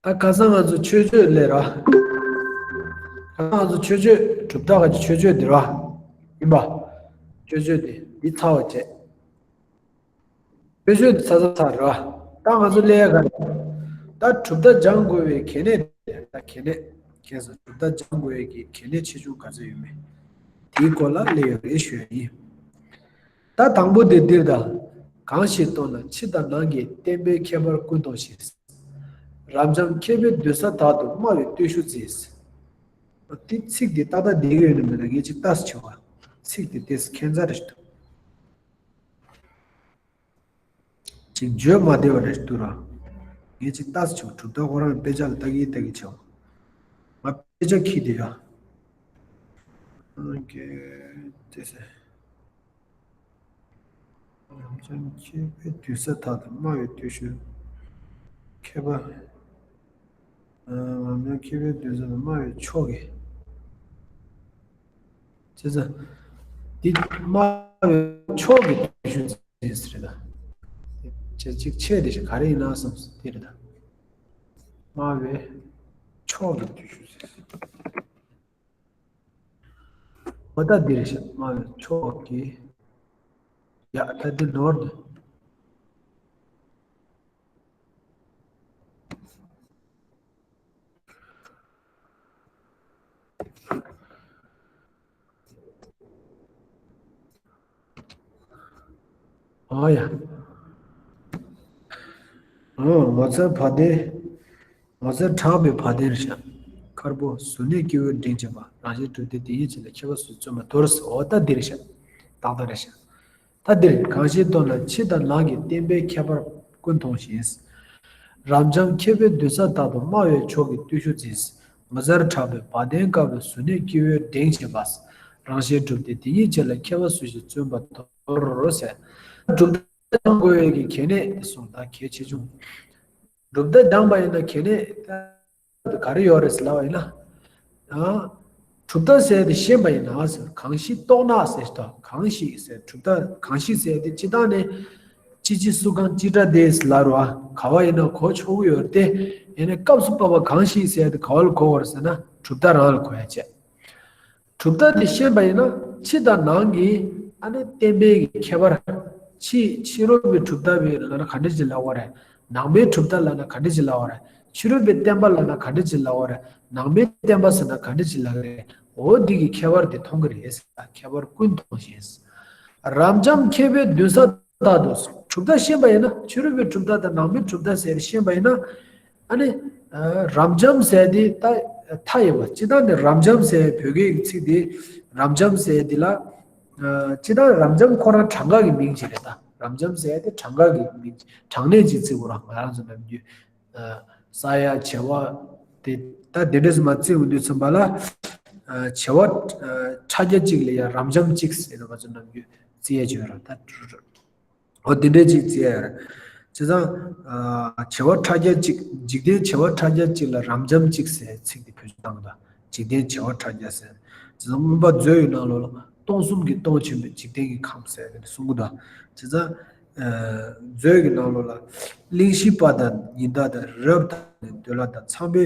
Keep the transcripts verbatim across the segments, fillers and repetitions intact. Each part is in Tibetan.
ད་ཁ་སང་ང་ཚོ་མཆོད་བརྗོད་ལས་ར། ཁ་སང་ང་ཚོ་མཆོད་བརྗོད་གྲུབ་མཐའ་ག་ཅིག་མཆོད་བརྗོད་འདི་ར། ཡིན་པ། མཆོད་བརྗོད་འདི་འདི་ཚར་བ་བྱས། མཆོད་བརྗོད་འདི་ཚར་ཚར་ཚར་ར། ད་ང་ཚོ་ལས་ཡ་ག་རེ། ད་གྲུབ་མཐའ་སྦྱང་དགོས་པའི་གལ་གནད་དེ་ད་གལ་གནད། ཁྱེད་ཚོ་གྲུབ་མཐའ་སྦྱང་དགོས་ཡ་གི་གལ་གནད་ཆེ་ཆུང་ག་ཚོད་ཡོད་མེད། དེའི་སྐོར་ལ་ལས་ཡ་རེ་ཞུ་ཡ་ཡིན། ད་དང་པོ་དེ་འདིར་ད། གང་ཞིག་སྟོང་ན་ཕྱི་དང་ནང་གི་བརྟེན་པའི་ཁྱད་པར་ཀུན་སྟོང་ཞིང་། རབ་འབྱམས་མཁས་པས་གདུལ་བྱ་དག་ཏུ་སྨྲ་བའི་བརྟུལ་ཞུགས་མཛོད། དེ་ཚིག་དེ་ཏག་ཏག་བསྡད་ཀྱི་ཡོད་ན་མེད་ན་ངས་ཅིག་ལྟ་ཟེར་བྱས་པ། ཚིག་དེ་ཏོག་ཙམ་ཁྱད་མཚར་རེ་ཞིག་འདུག་ཅིག་བརྗོད་མ་བདེ་བ་རེ་ཞིག་འདུག་ར། ངས་ཅིག་ལྟ་ཟེར་བྱས་པ། གྲུབ་མཐའ་ཁོ་རང་དཔེ་ཆ་ལ་ལྟ་གིན་ལྟ་གིན་བྱས་པ། ང་དཔེ་ཆ་འཁྱེར་བསྡད་ཡ། ཨ་ཀེ། དེ་ཟེར། རབ་འབྱམས་མཁས་པས་གདུལ་བྱ་དག་ཏུ་སྨྲ་བའི་བརྟུལ་ཞུགས། མཁས་པ། ཨ། རབ་འབྱམས་མཁས་པས་གདུལ་བྱ་དག་ཏུ་སྨྲ་བའི་མཆོག་གི། བྱས་ཙང་། འདི་སྨྲ་བའི་མཆོག་གི་བརྟུལ་ཞུགས་ཟེར་རེད་ད། བྱས་ཅིག་ཆེ་དེ་ཞིག་ག་རེ་ཡིན་ན་བསམ་སོང་དེ་རེད་ད། སྨྲ་བའི་མཆོག་གི་བརྟུལ་ཞུགས་ཟེར། འོ་ད་འདིར་བཤད་སྨྲ་བའི་མཆོག་གི། ཡ་ད་འདི་ནོར་འདི། ཨོ་ཡ། ཨོ་ངོ་མཚར་བ་དན། ངོ་མཚར་གྲགས་པའི་བ་དན་རེད་ཤག་མཁར་པོ་གཟུར་གནས་སྐྱེ་བོའི་འབྲིང་བྱེད་པ། རང་གཞན་གྲུབ་མཐས་དེ་ཉིད་བྱེད་ལ། མཁས་པ་སུ་བརྩོན་པ་དོར་ཟེར། ཨོ་ད་འདི་རེད་ཤག་ཏག་ཏག་རེད་ཤག་ད་འདིར་གང་ཞིག་སྟོང་ན་ཕྱི་དང་ནང་གི་བརྟེན་པའི་ཁྱད་པར་ཀུན་མཐོང་ཞིང་། རབ་འབྱམས་མཁས་པས་གདུལ་བྱ་དག་ཏུ་སྨྲ་བའི་མཆོག་གི་བརྟུལ་ཞུགས་མཛོད། ངོ་མཚར་གྲགས་པའི་བ་དན་དཀར་པོ་གཟུར་གནས་སྐྱེ་བོའི་འབྲིང་བྱེད་པ། རང་གཞན་གྲུབ་མཐས་དེ་ཉིད་བྱེད་ལ། མཁས་པ་སུ་ཞིག་བརྩོན་པ་དོར་ཟེར། གྲུབ་མཐའ་སྦྱང་དགོས་པའི་གལ་གནད་དེ་གསུངས། ད་གལ་ཆེ་ཆུང་། གྲུབ་མཐའ་སྦྱངས་པ་ཡིན་ན་གལ་གནད་ག་རེ་ཡོད་རེད་ཟེར་ལབ་པ་ཡིན་ན། ཨ། གྲུབ་མཐའ་ཟེར་དེ་ཤེས་པ་ཡིན་ན་ཟེར། གང་ཞིག་རྟོགས་ན་ཟེར་ཏོ། གང་ཞིག་ཟེར་གྲུབ་མཐའ་གང་ཞིག་ཟེར་དེ་སྤྱིར་བཏང་ནས་ཅི་ཇི་སུ་གང་ཅི་འདྲ་དེ་ཟེར་ལབ་རེད་བ། ག་བ་ཡིན་ན་གོ་ཆོག་གི་ཡོད་རེད་དེ། ཡིན་ནའི་སྐབས་སུ་བབ་པ་གང་ཞིག་ཟེར་དེ་ག་བ་ལ་གོ་བ་རེད་ཟེར་ན་གྲུབ་མཐའ་རང་ལ་གོ་ཡ་བྱས། གྲུབ་མཐའ་དེ་ཤེས་པ་ཡིན་ན་ཕྱི་དང་ནང་གི་ཨ་ནི་བརྟེན་པའི་གི་ཁྱད་པར། ཕྱི་ཕྱི་རོལ་པའི་གྲུབ་མཐའ་བའི་ལབ་ན་ག་འདྲ་ཅིག་ལབ་དགོས་རེད། ནང་པའི་གྲུབ་མཐའ་ལབ་ན་ག་འདྲ་ཅིག་ལབ་དགོས་རེད། ཕྱི་རོལ་པའི་བསྟན་པ་ལབ་ན་ག་འདྲ་ཅིག་ལབ་དགོས་རེད། ནང་པའི་བསྟན་པ་ཟེར་ན་ག་འདྲ་ཅིག་ལབ་དགོས་རེད། འོ་འདི་གི་ཁྱད་པར་དེ་མཐོང་གི་རེད། ཁྱད་པར་ཀུན་མཐོང་ཞིང་། རབ་འབྱམས་མཁས་པས་གདུལ་བྱ་དག་ཏུ། གྲུབ་མཐའ་ཤེས་པ་ཡིན་ན། ཕྱི་རོལ་པའི་གྲུབ་མཐའ་དང་ནང་པའི་གྲུབ་མཐའ་ཟེར་ཤེས་པ་ཡིན་ན། ཨ་ནི། ཨ། རབ་འབྱམས་ཟེར་དེ་ད་མཐའ་ཡས་པ། སྤྱིར་བཏང་ནས་རབ་འབྱམས་ཟེར་བོད་སྐད་ཀྱི་ཚིག་དེ། རབ་འབྱམས་ཟེར་དེ་ལ། ཨ། སྤྱིར་བཏང་རབ་འབྱམས་ཁོ་རང་གྲངས་ཀ་གི་མིང་ཅིག་རེད་ད། རབ་འབྱམས་ཟེར་དེ་གྲངས་ཀ་གི་མིང་། གྲངས་གནས་ཅིག་བརྩི་དགོས་ར། ང་རང་ཚོ་ནམ་རྒྱུན། ཨ། ས་ཡ་བྱེ་བ་དེ་ད་དེ་འདྲས་སུ་མ་བརྩི་འོང་དུས་ཙམ་པ་ལ། ཨ། བྱེ་བ། ཨ། ཕྲ་རྒྱས་གཅིག་ལ་ཡང་རབ་འབྱམས་གཅིག་ཟེར་ནས་ང་ཚོ་ནམ་རྒྱུན་བརྩི་ཡས་ཅིག་ཡོད་ར་ད། འོ་དེ་འདྲའི་ཅིག་བརྩི་ཡ་ཡོད་རེད། བྱས་ཙང་། ཨ། བྱེ་བ་ཕྲ་རྒྱས་གཅིག་འཇིག་རྟེན་བྱེ་བ་ཕྲ་རྒྱས་གཅིག་ལ་རབ་འབྱམས་གཅིག་ཟེར་ཚིག་དེ་བེད་སྤྱོད་བཏང་གི་འདུག་འཇིག་རྟེན་བྱེ་བ་ཕྲ་རྒྱས་ཟེར། བྱས་ཙང་མངོན་པ་མཛོད་ཡི་ནང་ལོགས་ལ་སྟོང་གསུམ་གྱི་སྟོང་ཆེན་པོའི་འཇིག་རྟེན་གྱི་ཁམས་ཟེར་ནས་གསུང་གི་འདུག་བྱས་ཙང་། ཨ། མཛོད་ཀྱི་ནང་ལོགས་ལ། གླིང་བཞི་པ་དང་ཉི་ཟླ་དང་རི་རབ་དང་འདོད་ལྷ་དང་། ཚངས་པའི་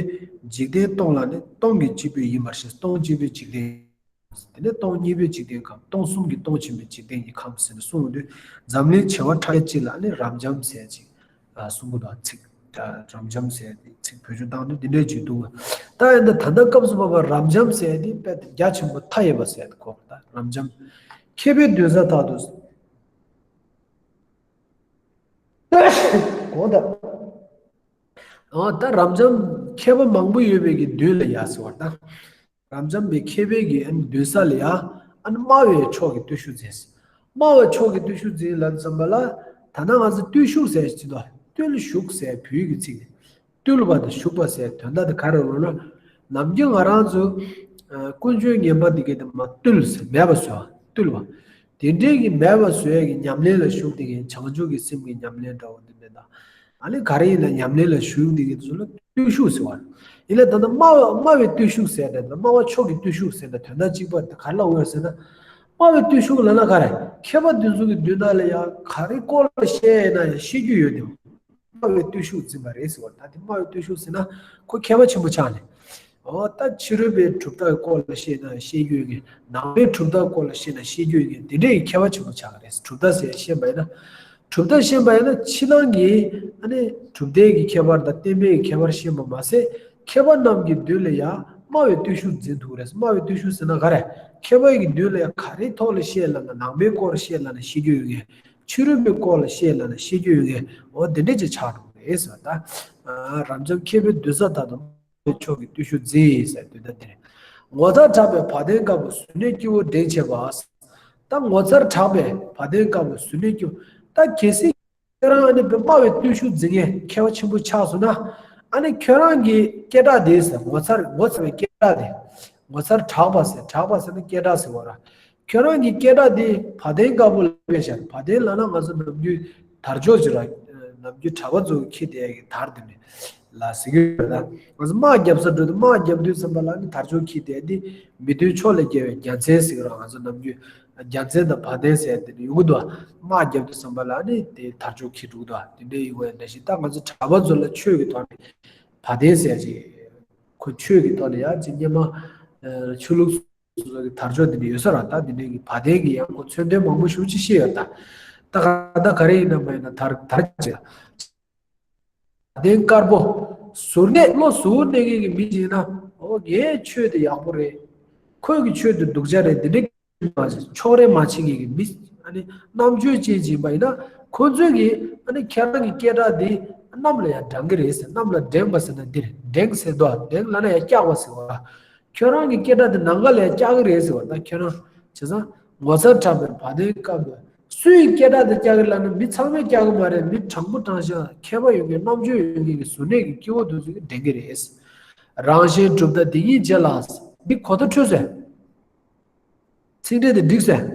འཇིག་རྟེན་སྟོང་ལ་ནི། སྟོང་གི་སྤྱི་དཔོན་ཡིན་པར་ཤེས། སྟོང་སྤྱི་དཔོན་འཇིག་རྟེན། དེ་ནས་སྟོང་གཉིས་པའི་འཇིག་རྟེན་ཁམས། སྟོང་གསུམ་གྱི་སྟོང་ཆེན་པོའི་འཇིག་རྟེན་གྱི་ཁམས་ཟེར་ནས་གསུངས་ཡོང་དུས། འཛམ་གླིང་བྱེ་བ་ཕྲག་གཅིག་ལ་ནི་རབ་འབྱམས་ཟེར་ཅིག་ཨ། གསུང་གི་འདུག་ཚིག་ཨ། རབ་འབྱམས་ཟེར་ཏེ་ཚིག་བེད་སྤྱོད་བཏང་དུས་འདི་འདྲའི་ཅིག་འདུག་ད་ཡིན་ད་ད་ལྟ་སྐབས་སུ་བབ་པ་རབ་འབྱམས་ཟེར་ཏེ་དཔེ་རྒྱ་ཆེན་པོ་མཐའ་ཡས་པ་ཟེར་ཏེ་གོ་ད་རབ་འབྱམས། མཁས་པས་གདུལ་བྱ་དག་ཏུ། གོ་ད། ཨ། ད་རབ་འབྱམས་མཁས་པ་མང་པོ་ཡོད་པའི་གི་མདུན་ལ་ཡ་ཟེར་བ་ད། རབ་འབྱམས་པའི་མཁས་པའི་གི་ཨ་ནི་མདུན་ས་ལ་ཡ། ཨ་ནི་སྨྲ་བའི་མཆོག་གི་བརྟུལ་ཞུགས་མཛོད། སྨྲ་བའི་མཆོག་གི་བརྟུལ་ཞུགས་མཛོད་ལབ་ཙམ་པ་ལ། ད་ནང་ང་ཚོ་བརྟུལ་ཞུགས་ཟེར་གྱི་འདུག་བརྟུལ་ཞུགས་ཟེར་བོད་ཡིག་གི་ཚིག་ནས། བརྟུལ་བ་དང་ཞུགས་པ་ཟེར་དོན་དག་དེ་ག་རེ་རེད་ལབ་ན། ནམ་རྒྱུན་ང་རང་ཚོ། ཨ། ཀུན་སྤྱོད་ངན་པ་འདི་གའི་དེ་མར་བཏུལ་ཟེར་མེད་པ་བཟོ་བ་བརྟུལ་བ། དེ་འདྲའི་གི་མེད་པ་བཟོ་ཡས་ཀྱི་ཉམས་ལེན་ལ་ཞུགས་བསྡད་མཁན་བྱང་ཆུབ་ཀྱི་སེམས་ཀྱི་ཉམས་ལེན་འདྲ་བོ་འདི་མེད་ད། ཨ་ནི་ག་རེ་ཡིན་ན་ཉམས་ལེན་ལ་ཞུགས་འདི་གི་ཚུལ་ལ་བརྟུལ་ཞུགས་ཟེར་བ་རེད། ཡིན་ན་ད་ལྟ་སྨྲ་བ་སྨྲ་བའི་བརྟུལ་ཞུགས་ཟེར་ནས་སྨྲ་བ་མཆོག་གི་བརྟུལ་ཞུགས་ཟེར་ནས་དོན་དག་གཅིག་པ་དེ་ག་རེ་ལབ་དགོས་ཟེར་ན། སྨྲ་བའི་བརྟུལ་ཞུགས་ལབ་ན་ག་རེ། མཁས་པ་འདི་ཚོ་གི་མདུན་ན་ལ་ཡ་ག་རེ་སྐོར་ལ་བཤད་ཡིན་ན་ཡང་ཤེས་རྒྱུ་ཡོད་དེ། སྨྲ་བའི་བརྟུལ་ཞུགས་འཛིན་པ་རེད་ཟེར་བ། ད་དེ་སྨྲ་བའི་བརྟུལ་ཞུགས་ཟེར་ན་ཁོ་མཁས་པ་ཆེན་པོ་ཆགས་ནས། འོ་ད་ཕྱི་རོལ་པའི་གྲུབ་མཐའི་སྐོར་ལ་བཤད་ན་བཤད་རྒྱུ་ཡོད་མཁན། ནང་པའི་གྲུབ་མཐའི་སྐོར་ལ་བཤད་ན་བཤད་རྒྱུ་ཡོད་མཁན་དེ་འདྲའི་མཁས་པ་ཆེན་པོ་ཆགས་ཀྱི་རེད། གྲུབ་མཐའ་ཟེར་ཤེས་པ་ཡིན་ན། གྲུབ་མཐའ་ཤེས་པ་ཡིན་ན་ཕྱི་ནང་གི་ཨ་ནི་གྲུབ་མཐའི་གི་ཁྱད་པར་དང་བསྟན་པའི་གི་ཁྱད་པར་ཤེས་པ་མ་ཟད། མཁས་པ་རྣམས་ཀྱི་མདུན་ལ་ཡང་སྨྲ་བའི་བརྟུལ་ཞུགས་འཛིན་ཐུབ་རེད། སྨྲ་བའི་བརྟུལ་ཞུགས་ཟེར་ན་ག་རེ། མཁས་པ་ཡི་གི་མདུན་ལ་ཡང་ག་རེའི་ཐོག་ལ་བཤད་ལབ་ན་ནང་པའི་སྐོར་བཤད་ལབ་ན་ཤེས་རྒྱུ་ཡོད་མཁན། ཕྱི་རོལ་པའི་སྐོར་ལ་བཤད་ལབ་ན་ཤེས་རྒྱུ་ཡོད་མཁན། འོ་དེ་འདྲས་ཅིག་ཆགས་འགྲོ་གི་རེད་ཟེར་བ་ད། རབ་འབྱམས་མཁས་པའི་མདུན་ས་ལྟར་དུ། མཆོག་གི་བརྟུལ་ཞུགས་འཛིན་ཟེར་དུས་ད་འདིར། ངོ་མཚར་གྲགས་པའི་བ་དན་དཀར་པོ་གཟུགས་ནས་སྐྱེ་བོ་འདྲེན་བྱེད་པ། ད་ངོ་མཚར་གྲགས་པའི་བ་དན་དཀར་པོ་གཟུགས་ནས་སྐྱེ་བོ། ད་གལ་སྲིད་ཁྱོད་རང་ཨ་ནི་སྨྲ་བའི་བརྟུལ་ཞུགས་འཛིན་མཁན་མཁས་པ་ཆེན་པོ་ཆགས་སོང་ན། ཨ་ནི་ཁྱོད་རང་གི་སྐད་གྲགས་དེ་ཟེར། ངོ་མཚར་ངོ་མཚར་བའི་སྐད་གྲགས་དེ། ངོ་མཚར་གྲགས་པ་ཟེར། གྲགས་པ་ཟེར་ན་སྐད་གྲགས་ཟེར་བ་ར། ཁྱོད་རང་གི་སྐད་གྲགས་དེ་བ་དན་དཀར་པོ་ལ་དཔེ་བཞག་བ་དན་ལབ་ན་ང་ཚོ་ནམ་རྒྱུན་དར་ལྕོག་ཅིག་ར། ནམ་རྒྱུན་གྲྭ་པ་ཚོ་འཁྱེར་བསྡད་ཀྱི་དར་དེ་ནི་ལ་ཟེར་གྱི་ཡོད་ད། ང་ཚོ་དམག་རྒྱབ་ས་འགྲོ་དུས་དམག་རྒྱབ་དུས་ཙམ་པ་ལ་ནི་དར་ལྕོག་འཁྱེར་བསྡད་དེ་མི་མཐུན་ཕྱོགས་ལས་རྒྱལ་བའི་རྒྱལ་མཚན་ཟེར་གྱི་ར། ང་ཚོ་ནམ་རྒྱུན་རྒྱལ་མཚན་དང་བ་དན་ཟེར་དེ་ནི་ཡོང་གི་འདུག་དམག་རྒྱབ་དུས་ཙམ་པ་ལ་ནི་དེ་དར་ལྕོག་འཁྱེར་འགྲོ་གི་འདུག་དེ་འདྲའི་ཡོང་བའི་འདྲ་ཞིག་ད་ང་ཚོ་གྲྭ་པ་ཚོ་ལ་ཆོས་ཀྱི་ཐོག་ནས་བ་དན་ཟེར་ཅིག་ཁོ་ཆོས་ཀྱི་ཐོག་ནས་ཡང་ཅིག་སྔོན་མ་ཆོས་ལུགས་སོ་སོ་གི་དར་ལྕོག་འདི་འདྲ་ཡོད་ས་ར། ད་འདི་འདྲའི་གི་བ་དན་གྱི་ཡང་ཁོ་མཚོན་དོན་མང་པོ་ཞེ་པོ་ཅིག་བཤད་ཡོད་ད། ད་ག་ད་ག་རེ་ཡིན་ན་མ་ཡིན་ན་དར་དར་ཅིག་བ་དན་དཀར་པོ། གཟུར་གནས་བློ་གཟུར་གནས་མཁན་གྱི་མི་ཅིག་ཡིན་ན། འོ་ངའི་ཆོས་དེ་ཡག་པོ་རེད། ཁོའི་གི་ཆོས་དེ་སྡུག་ཅག་རེད། འདི་འདྲའི་མ་བྱེད། ཕྱོགས་རིས་མ་བྱེད་མཁན་གྱི་མི། ཨ་ནི་རྣམ་དཔྱོད་ཅན་ཅིག་ཡིན་པ་ཡིན་ན་ཁོ་ཚོས་གི་ཨ་ནི་ཁྱེད་རང་གི་སྐད་གྲགས་འདི་གནམ་ལ་ཡང་འགྲེང་གི་རེད་ཟེར། གནམ་ལ་འགྲེང་བ་ཟེར་ན་འདིར་འགྲེང་ཟེར་དོ། འགྲེང་ལབ་ན་ཡང་བཀྱག་པ་ཟེར་བ། ཁྱོད་རང་གི་སྐད་གྲགས་འདི་ནམ་མཁའ་ལ་ཡང་བཀྱག་གི་རེད་ཟེར་བ། ད་ཁྱོད་རང་བྱས་ཙང་ངོ་མཚར་གྲགས་པའི་བ་དན་དཀར་པོ། སུའི་སྐད་གྲགས་དེ་བཀྱག་གི་ལབ་ན་མི་ཚང་མས་བཀྱག་གི་མ་རེད། མི་དྲང་པོ་དྲང་བཞག་མཁས་པ་ཡོད་མཁན་རྣམ་དཔྱོད་ཡོད་མཁན་གྱི་གཟུར་གནས་ཀྱི་སྐྱེ་བོ་དེ་ཚོ་གིས་འགྲེང་གི་རེད། རང་གཞན་གྲུབ་མཐའ་འདི་ཉིད་བྱས་ལ། འདི་གོ་བརྡ་འཕྲོད་ཟེར། ཚིག་འགྲེལ་དེ་འགྲིག་ཟེར།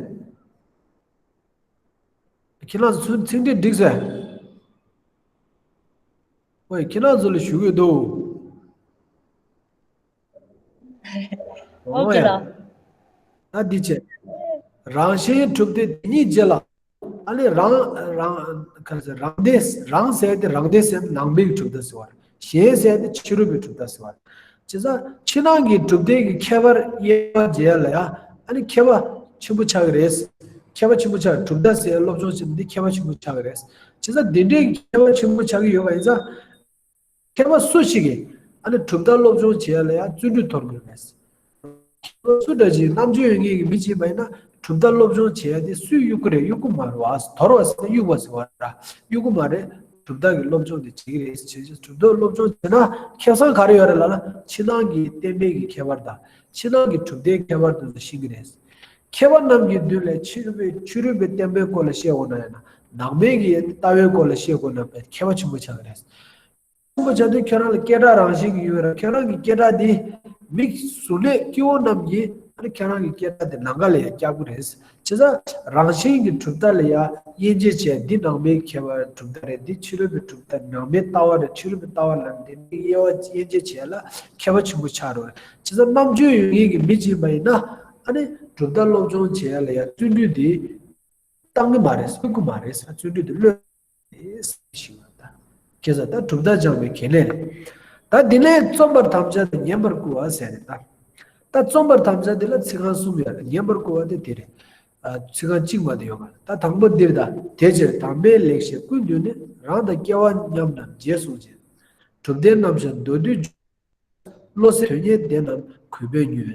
ཁྱེད་རང་ཚོ་ཚིག་འགྲེལ་འགྲིག་ཟེར། ཝེ་ཁྱེད་རང་ཚོ་ལ་ཞུ་གི་འདུག་ཨོ་ཁེ་ལ། ད་འདི་བྱས། རང་གཞན་གྲུབ་མཐའ་འདི་ཉིད་བྱས་ལ། ཨ་ནི་རང་རང་ག་ཟེར་རང་སྡེ་རང་ཟེར་དེ་རང་སྡེ་ཟེར་ནང་པའི་གྲུབ་མཐའ་ཟེར་བ། གཞན་ཟེར་དེ་ཕྱི་རོལ་པའི་གྲུབ་མཐའ་ཟེར་བ། བྱས་ཙང་ཕྱི་ནང་གི་གྲུབ་མཐའི་གི་ཁྱད་པར་དབྱེ་བ་འབྱེད་ཡ་ལ་ཡ་ཨ་ནི་མཁས་པ་ཆེན་པོ་ཆགས་ཀྱི་རེད། མཁས་པ་ཆེན་པོ་ཆགས། གྲུབ་མཐའ་ཟེར་སློབ་སྦྱོང་བྱེད་མི་འདི་མཁས་པ་ཆེན་པོ་ཆགས་ཀྱི་རེད། བྱས་ཙང་འདི་འདྲའི་མཁས་པ་ཆེན་པོ་ཆགས་ཀྱི་ཡོད་པ་ཡིན་ཙང་། མཁས་པ་སུ་ཞིག་གིས་ཨ་ནི་གྲུབ་མཐའ་སློབ་སྦྱོང་བྱེད་ཡ་ལ་ཡང་བརྩོན་འགྲུས་དོར་དགོས་མེད། སུ་འདྲ་ཞིག་རྣམ་དཔྱོད་ཡོད་མཁན་གྱི་མི་ཅིག་ཡིན་པ་ཡིན་ན་གྲུབ་མཐའ་སློབ་སྦྱོང་བྱེད་ཡ་དེ་སུས་གཡུག་གི་རེད། གཡུག་གི་མ་རེད་བ། དོར་བ་ཟེར་ན་གཡུག་པ་ཟེར་བ་ར། གཡུག་གི་མ་རེད། གྲུབ་མཐའ་གི་སློབ་སྦྱོང་དེ་བྱེད་ཀྱི་རེད། བྱེད་ཀྱི་གྲུབ་མཐའ་སློབ་སྦྱོང་བྱེད་ན་ཁེ་བཟང་ག་རེ་ཡོད་རེད་ལབ་ན་ཕྱི་ནང་གི་བསྟན་པའི་གི་ཁྱད་པར་དང་ཕྱི་ནང་གི་གྲུབ་མཐའི་ཁྱད་པར་དེ་ཚོ་ཤེས་ཀྱི་རེད། མཁས་པ་རྣམས་ཀྱི་མདུན་ལས་ཕྱི་རོལ་པའི་ཕྱི་རོལ་པའི་བསྟན་པའི་སྐོར་ལ་བཤད་དགོས་ན་ཡང་ན་ནང་པའི་གི་ལྟ་བའི་སྐོར་ལ་བཤད་དགོས་ན་མཁས་པ་ཆེན་པོ་ཆགས་ཀྱི་རེད། ཆེན་པོ་བྱ་དུས་ཁྱོད་རང་ལ་སྐད་གྲགས་རང་བཞིན་གྱིས་ཡོད་ར། ཁྱོད་རང་གི་སྐད་གྲགས་འདི་མི་གཟུར་གནས་སྐྱེ་བོ་རྣམས་ཀྱིས་ཨ་ནི་ཁྱོད་རང་གི་སྐད་གྲགས་འདི་ནམ་མཁའ་ལ་ཡང་བཀྱག་གི་རེད། བྱས་ཙང་རང་བཞིན་གྱི་གྲུབ་མཐའ་ལ་ཡང་དབྱེ་འབྱེད་བྱས། འདི་ནང་པའི་མཁས་པའི་གྲུབ་མཐའ་རེད། འདི་ཕྱི་རོལ་པའི་གྲུབ་མཐའ། ནང་པའི་ལྟ་བ་རེད། ཕྱི་རོལ་པའི་ལྟ་བ་ལ་འདི་འདྲའི་དབྱེ་བ་དབྱེ་འབྱེད་བྱས་ལ་མཁས་པ་ཆེན་པོ་ཆགས་རོགས་རེད། བྱས་ཙང་རྣམ་དཔྱོད་ཡོད་མཁན་གྱི་མི་གཅིག་ཡིན་པ་ཡིན་ན་ཨ་ནི་གྲུབ་མཐའ་སློབ་སྦྱོང་བྱེད་ཡ་ལ་ཡང་བརྩོན་འགྲུས་འདི་བཏང་གི་མ་རེད། གསོན་གི་མ་རེད། བརྩོན་འགྲུས་འདི་བློས། ཞེས་པ་དང་། ཁྱེད་ཚོ་ད་གྲུབ་མཐའ་སྦྱངས་པའི་གལ་ལས་རེད། ད་འདི་ནས་རྩོམ་པར་དམ་བཅའ་དང་ཉན་པར་བསྐུལ་བ་ཟེར་རེད་ད། ད་རྩོམ་པར་དམ་བཅའ་འདི་ལ་ཚིག་རྐང་གསུམ་ཡོད་རེད། ཉན་པར་བསྐུལ་བ་དེ་དེ་རེད། ཨ། ཚིག་རྐང་གཅིག་མ་གཏོགས་ཡོད་མ་རེད། ད་དང་པོ་འདིར་ད་དེ་ཕྱིར་དམ་པའི་ལེགས་བཤད་ཀུན་བསྡུས་ནས། རང་དང་སྐལ་བ་མཉམ་རྣམས་རྗེས་བཟུང་ཞིང་། གྲུབ་མཐའི་རྣམ་གཞག་མདོར་བསྡུས་བློ་གསལ་དོན་གཉེར་སྡེ་རྣམས་གུས་པས་ཉོན།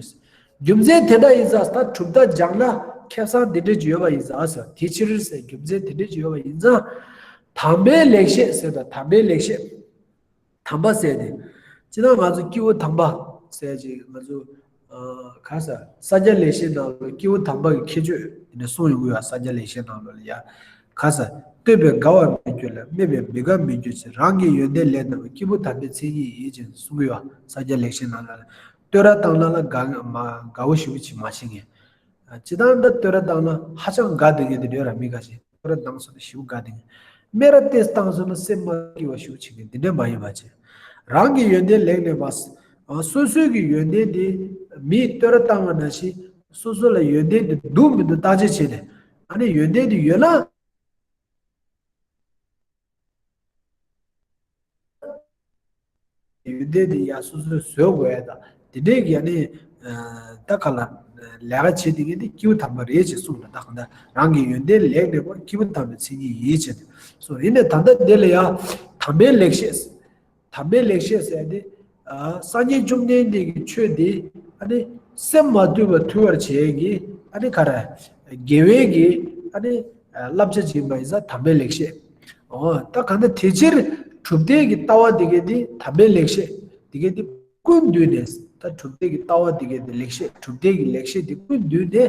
རྒྱུ་མཚན་དེ་འདྲ་ཡིན་ཙང་ད་གྲུབ་མཐའ་སྦྱངས་ན་ཁེ་བཟང་འདི་འདྲ་ཅིག་ཡོད་པ་ཡིན་ཙང་ཟེར། དེ་ཕྱིར་ཟེར་རྒྱུ་མཚན་དེ་འདྲ་ཅིག་ཡོད་པ་ཡིན་ཙང་། དམ་པའི་ལེགས་བཤད་ཟེར་དང་། དམ་པའི་ལེགས་བཤད། དམ་པ་ཟེར་དེ། སྤྱིར་ན་ང་ཚོ་སྐྱེས་བུ་དམ་པ་ཟེར་ཅིག་ང་ཚོ། ཨ། ག་ས་ས་སྐྱ་ལེགས་བཤད་ནང་ལ་སྐྱེས་བུ་དམ་པ་གི་ཁྱད་ཆོས་དེ་འདྲ་གསུངས་ཡོང་གི་ཡོད། ས་སྐྱ་ལེགས་བཤད་ནང་ལ་ཡ། ག་ས། བསྟོད་པས་དགའ་བར་མི་འགྱུར་ལ། སྨད་པས་མི་དགའ་མི་འགྱུར་ཞིང་། རང་གི་ཡོན་ཏན་ལེགས་རྣམས་སྐྱེས་བུ་དམ་པའི་མཚན་ཉིད་ཡིན་ཅེས་གསུང་གི་ཡོད། ས་སྐྱ་ལེགས་བཤད་ནང་ལ། བསྟོད་ར་བཏང་ན་ལ་དགའ་མ་དགའ་བོ་ཞེ་པོ་ཅིག་མ་བྱེད་མཁན། སྤྱིར་བཏང་ད་བསྟོད་ར་བཏང་ན་ཧ་ཅང་དགའ་བསྡད་མཁན་དེ་འདྲ་ར་མི་དགའ་ཞིང་། བསྟོད་ར་བཏང་སོང་ན་ཞེ་པོ་དགའ་བསྡད་མཁན། སྨད་ར་ཏོག་ཙམ་བཏང་སོང་ན་སེམས་མ་སྐྱིད་པ་ཞེ་པོ་བྱེད་མཁན་དེ་འདྲ་མ་ཡིན་པ་བྱས། རང་གི་ཡོན་ཏན་ལེགས་ནས་མ། སོ་སོའི་གི་ཡོན་ཏན་དེ་མིས་བསྟོད་ར་བཏང་བ་ནང་བཞིན་སོ་སོ་ལ་ཡོན་ཏན་དེ་འདུག་མི་འདུག་བརྟག་དཔྱད་བྱས་ནས། ཨ་ནི་ཡོན་ཏན་དེ་ཡོད་ན། ཡོན་ཏན་དེ་ཡ་སོ་སོས་བཟོ་དགོས་ཡ་དང་དེ་འདྲའི་གི་ཡ་ནི་ད་ག་ལ་ལས་ཀ་བྱེད་དེ་གི་དེ་སྐྱེས་བུ་དམ་པ་རེད་ཅེས་གསུངས་ལ། ད་ག་ད་རང་གི་ཡོན་ཏན་ལེགས་གནས་པ་སྐྱེས་བུ་དམ་པའི་མཚན་ཉིད་ཡིན་ཅེས་གསུངས། ཡིན་ནའི་ད་ལྟ་འདི་ལ་ཡ་དམ་པའི་ལེགས་བཤད། དམ་པའི་ལེགས་བཤད་ཟེར་ཏེ། ཨ། སངས་རྒྱས་བཅོམ་ལྡན་འདས་ཀྱི་ཆོས་འདི་ཨ་ནི་སེམས་མ་དུལ་བར་ཐུལ་བར་བྱེད་ཀྱི་ཨ་ནི་ག་རེ། དགེ་བའི་གི་ཨ་ནི་བསླབ་བྱ་ཅིག་ཡིན་པ་ཡིན་ཙང་དམ་པའི་ལེགས་བཤད། འོ། ད་གང་ལྟར་དེ་ཕྱིར་གྲུབ་མཐའི་གི་ལྟ་བ་འདི་གའི་འདི་དམ་པའི་ལེགས་བཤད་འདི་གའི་འདི་ཀུན་བསྡུས་ནས། ད་གྲུབ་མཐའི་གི་ལྟ་བ་འདི་གའི་འདི་ལེགས་བཤད། གྲུབ་མཐའི་གི་ལེགས་བཤད་འདི་ཀུན་བསྡུས་ནས།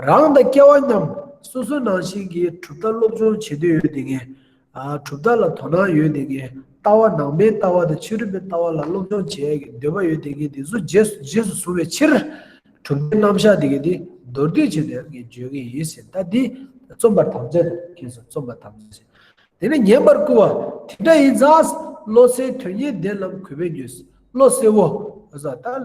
རང་དང་སྐལ་བ་མཉམ་སོ་སོ་ནང་བཞིན་གྱི་གྲུབ་མཐའ་སློབ་སྦྱོང་བྱེད་འདོད་ཡོད་དེ་ངས། ཨ། གྲུབ་མཐའ་ལ་དོ་སྣང་ཡོད་དེ་གའི་ལྟ་བ་ནང་པའི་ལྟ་བ་དང་ཕྱི་རོལ་པའི་ལྟ་བ་ལ་སློབ་སྦྱོང་བྱེད་ཡས་ཀྱི་འདོད་པ་ཡོད་དེ་གའི་དེ་ཚོ་རྗེས་སུ་རྗེས་སུ་བཟུང་བའི་ཕྱིར། གྲུབ་མཐའི་རྣམ་གཞག་དེ་གའི་དེ་མདོར་བསྡུས་བྱས་ནས་ངས་བརྗོད་ཀྱི་ཡིན་ཟེར། ད་འདི་རྩོམ་པར་དམ་བཅའ་དང་མཁྱེན་སོང་། རྩོམ་པར་དམ་བཅའ་ཟེར། དེ་ནས་ཉན་པར་བསྐུལ་བ། དེ་འདྲ་ཡིན་ཙང་བློ་གསལ་དོན་གཉེར་ལྡན་ལམ་གུས་པས་ཉོན། བློ་གསལ་བོ། ཨ་ཟ་ད།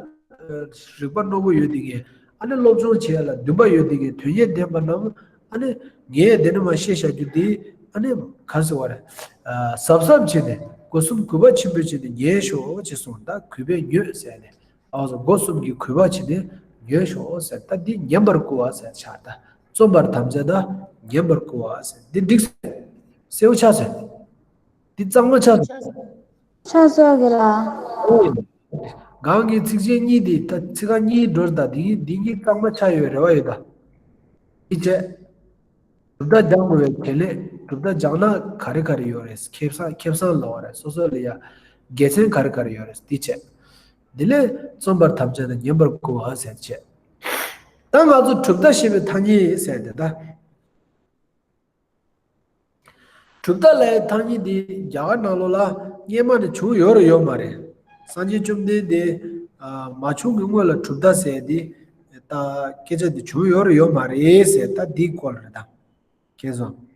རིག་པ་རྣོ་པོ་ཡོད་དེ་གའི། ཨ་ནི་སློབ་སྦྱོང་བྱེད་ཡ་ལ་འདུན་པ་ཡོད་དེ་གའི། དོན་གཉེར་ལྡན་པ་རྣམས། ཨ་ནི་ངས་དེ་ནི་མ་ཤེས་བྱ་རྒྱུ་དེ། ཨ་ནི་ག་ཟེར་བ་རེད། གཟབ་གཟབ་བྱས་ནས་སྒོ་གསུམ་གུས་པ་ཆེན་པོས་བྱས་ནས་ཉན་ཤོག་ཅེས་གསུངས། ད་གུས་པས་ཉོན་ཟེར་ནས། ཨ་ཟ་སྒོ་གསུམ་གྱིས་གུས་པ་བྱས་ནས་ཉོན་ཤོག་ཟེར། ད་འདི་ཉན་པར་བསྐུལ་བ་ཟེར་ཆགས། ད་རྩོམ་པར་དམ་བཅའ་དང་ཉན་པར་བསྐུལ་བ་ཟེར། འདི་འགྲིག་ཟེར། གསལ་བོ་ཆགས་ཟེར། འདི་གཙང་མ་ཆགས་ཟེར། ཆགས་སོང་གི་ལ། ཨོ། གང་གི་ཚིགས་བཅད་གཉིས་འདི་ད་ཚིག་རྐང་གཉིས་འགྲོ་ད། འདི་གཉིས་འདི་གཉིས་གཙང་མ་ཆགས་ཡོད་རེ་བ་ཡོད་ད། འདི་བྱས། གྲུབ་མཐའ་སྦྱང་དགོས་པའི་བྱེད་ལས། གྲུབ་མཐའ་སྦྱང་ན་ག་རེ་ག་རེ་ཡོད་རེད། ཁེ་བཟང་ཁེ་བཟང་ལབ་པ་རེད། སོ་སོ་ལ་ཡ་དགེ་མཚན་ག་རེ་ག་རེ་ཡོད་རེད། འདི་བྱས། འདི་ལས་རྩོམ་པར་དམ་བཅའ་དང་ཉན་པར་བསྐུལ་བ་ཟེར་བྱས། ད་ང་ཚོ་གྲུབ་མཐའ་ཞེས་པའི་ཐ་སྙད་ཟེར་དེ་ད། གྲུབ་མཐའ་ལབ་ཡའི་ཐ་སྙད་འདི་རྒྱ་གར་ནང་ལོགས་ལ་སྔས་མ་ནས་བྱུང་ཡོད་རེད་ཡོད་མ་རེད། སངས་རྒྱས་བཅོམ་ལྡན་འདས་མ་བྱུང་གི་སྔོན་ལ་གྲུབ་མཐའ་ཟེར་འདི་ད་སྐད་ཆ་འདི་བྱུང་ཡོད་རེད་ཡོད་མ་རེད་ཟེར། ད་འདིའི་སྐོར་རེད་ད། མཁྱེན་སོང་།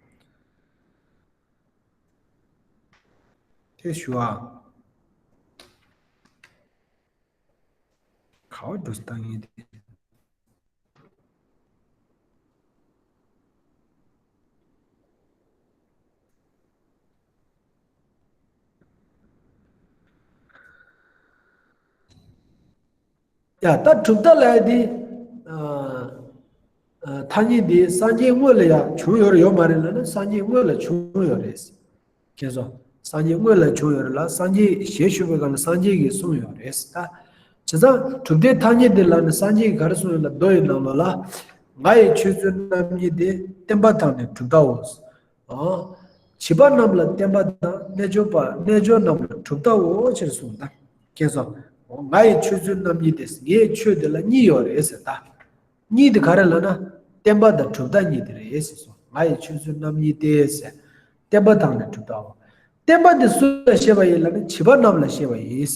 དེ་ཞུ་ཨ། ག་བ་འགྲོ་སྟངས་ཡིན་དེ། ཡ་ད་གྲུབ་མཐའ་ལབ་ཡ་དེ། ཨ། ཨ། ཐ་སྙད་འདི་སངས་རྒྱས་སྔོན་ལ་ཡང་བྱུང་ཡོད་རེད་ཡོད་མ་རེད་ལབ་ན། སངས་རྒྱས་སྔོན་ལ་བྱུང་ཡོད་རེད། མཁྱེན་སོང་། སངས་རྒྱས་སྔོན་ལ་བྱུང་ཡོད་རེད་ལ། སངས་རྒྱས་ཞལ་བཞུགས་པའི་སྐབས་ལ་སངས་རྒྱས་ཀྱིས་གསུངས་ཡོད་རེད་ད། བྱས་ཙང་གྲུབ་མཐའི་ཐ་སྙད་འདི་ལབ་ན་སངས་རྒྱས་ཀྱིས་ག་རེ་གསུངས་ཡོད་ལབ། མདོ་ཡི་ནང་ལོགས་ལ། ང་ཡི་ཆོས་ཚུལ་རྣམ་གཉིས་ཏེ། བསྟན་པ་དང་ནི་གྲུབ་མཐའོ། ཨོ། བྱིས་པ་རྣམས་ལ་བསྟན་པ་དང་། རྣལ་འབྱོར་པ་རྣལ་འབྱོར་རྣམས་ལ་གྲུབ་མཐའོ་ཞེས་གསུངས་ད། མཁྱེན་སོང་། ཨོ། ང་ཡི་ཆོས་ཚུལ་རྣམ་གཉིས་ཏེ། ངའི་ཆོས་འདི་ལ་གཉིས་ཡོད་རེད་ཟེར་ད། གཉིས་དེ་ག་རེ་ལབ་ན། བསྟན་པ་དང་གྲུབ་མཐའ་གཉིས་དེ་རེད་ཟེར་སོང་། ང་ཡི་ཆོས་ཚུལ་རྣམ་གཉིས་ཏེ་ཟེར། བསྟན་པ་དང་ནི་གྲུབ་མཐའོ། བསྟན་པ་དེ་སུ་ལ་བཤད་པ་ཡིན་ལབ་ན་བྱིས་པ་རྣམས་ལ་བཤད་པ་ཡིན།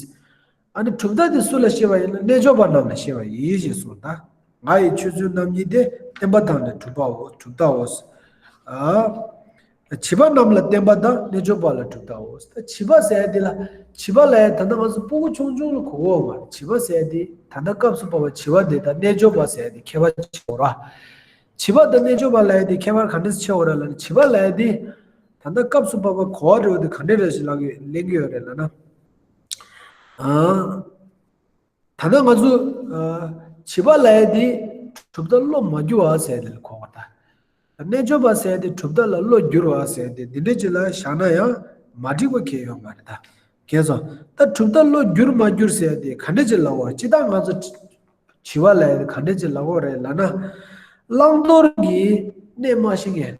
ཨ་ནི་གྲུབ་མཐའ་དེ་སུ་ལ་བཤད་པ་ཡིན་ལབ་ན་རྣལ་འབྱོར་པ་རྣམས་ལ་བཤད་པ་ཡིན་ཞེས་གསུངས་ད། ང་ཡི་ཆོས་ཚུལ་རྣམ་གཉིས་ཏེ། བསྟན་པ་དང་ནི་གྲུབ་པའོ། གྲུབ་མཐའོ། ཨ། བྱིས་པ་རྣམས་ལ་བསྟན་པ་དང་། རྣལ་འབྱོར་པ་ལ་གྲུབ་མཐའོ། ད་བྱིས་པ་ཟེར་ཡ་དེ་ལ། བྱིས་པ་ལབ་ཡ་ད་ལྟ་ང་ཚོ་སྤུ་གུ་ཆུང་ཆུང་ལ་གོ་གི་ཡོད་མ་རེད། བྱིས་པ་ཟེར་ཡ་དེ་ད་ལྟ་སྐབས་སུ་བབས་པ་བྱིས་པ་དེ་དང་རྣལ་འབྱོར་པ་ཟེར་ཡ་དེ་ཁྱད་པར་ཆེ་བ་རེད། བྱིས་པ་དང་རྣལ་འབྱོར་པ་ལབ་ཡ་དེ་ཁྱད་པར་ག་འདྲ་ཆེ་བ་རེད་ལབ་ན། བྱིས་པ་ལབ་ཡ་དེ་ད་ལྟ་སྐབས་སུ་བབས་པ་གོ་བ་འདྲ་བོ་དེ་ག་འདྲ་རེད་ཞེས་ལབ་གི་གླེང་གི་ཡོད་རེད་ལབ་ན། ཨ། ད་ལྟ་ང་ཚོ། ཨ། བྱིས་པ་ལབ་ཡ་དེ་གྲུབ་མཐའ་བློ་མ་བསྒྱུར་བ་ཟེར་ཡ་དེ་ལ་གོ་བ་ད། རྣལ་འབྱོར་པ་ཟེར་ཡ་དེ་གྲུབ་མཐའ་ལ་བློ་བསྒྱུར་བ་ཟེར་ཡ་དེ། འདི་འདྲ་ཅིག་ལ་བཞག་ན་ཡང་མ་འགྲིག་པ་གང་ཡང་ཡོད་མ་རེད་ད། མཁྱེན་སོང་། ད་གྲུབ་མཐའ་བློ་བསྒྱུར་མ་བསྒྱུར་ཟེར་ཡ་དེ་ག་འདྲ་ཅིག་ལབ་དགོས་རེད། སྤྱིར་བཏང་ང་ཚོ་བྱིས་པ་ལབ་ཡ་དེ་ག་འདྲ་ཅིག་ལབ་དགོས་རེད་ལབ་ན། བླང་དོར་གྱི་གནས་མ་ཤེས་མཁན།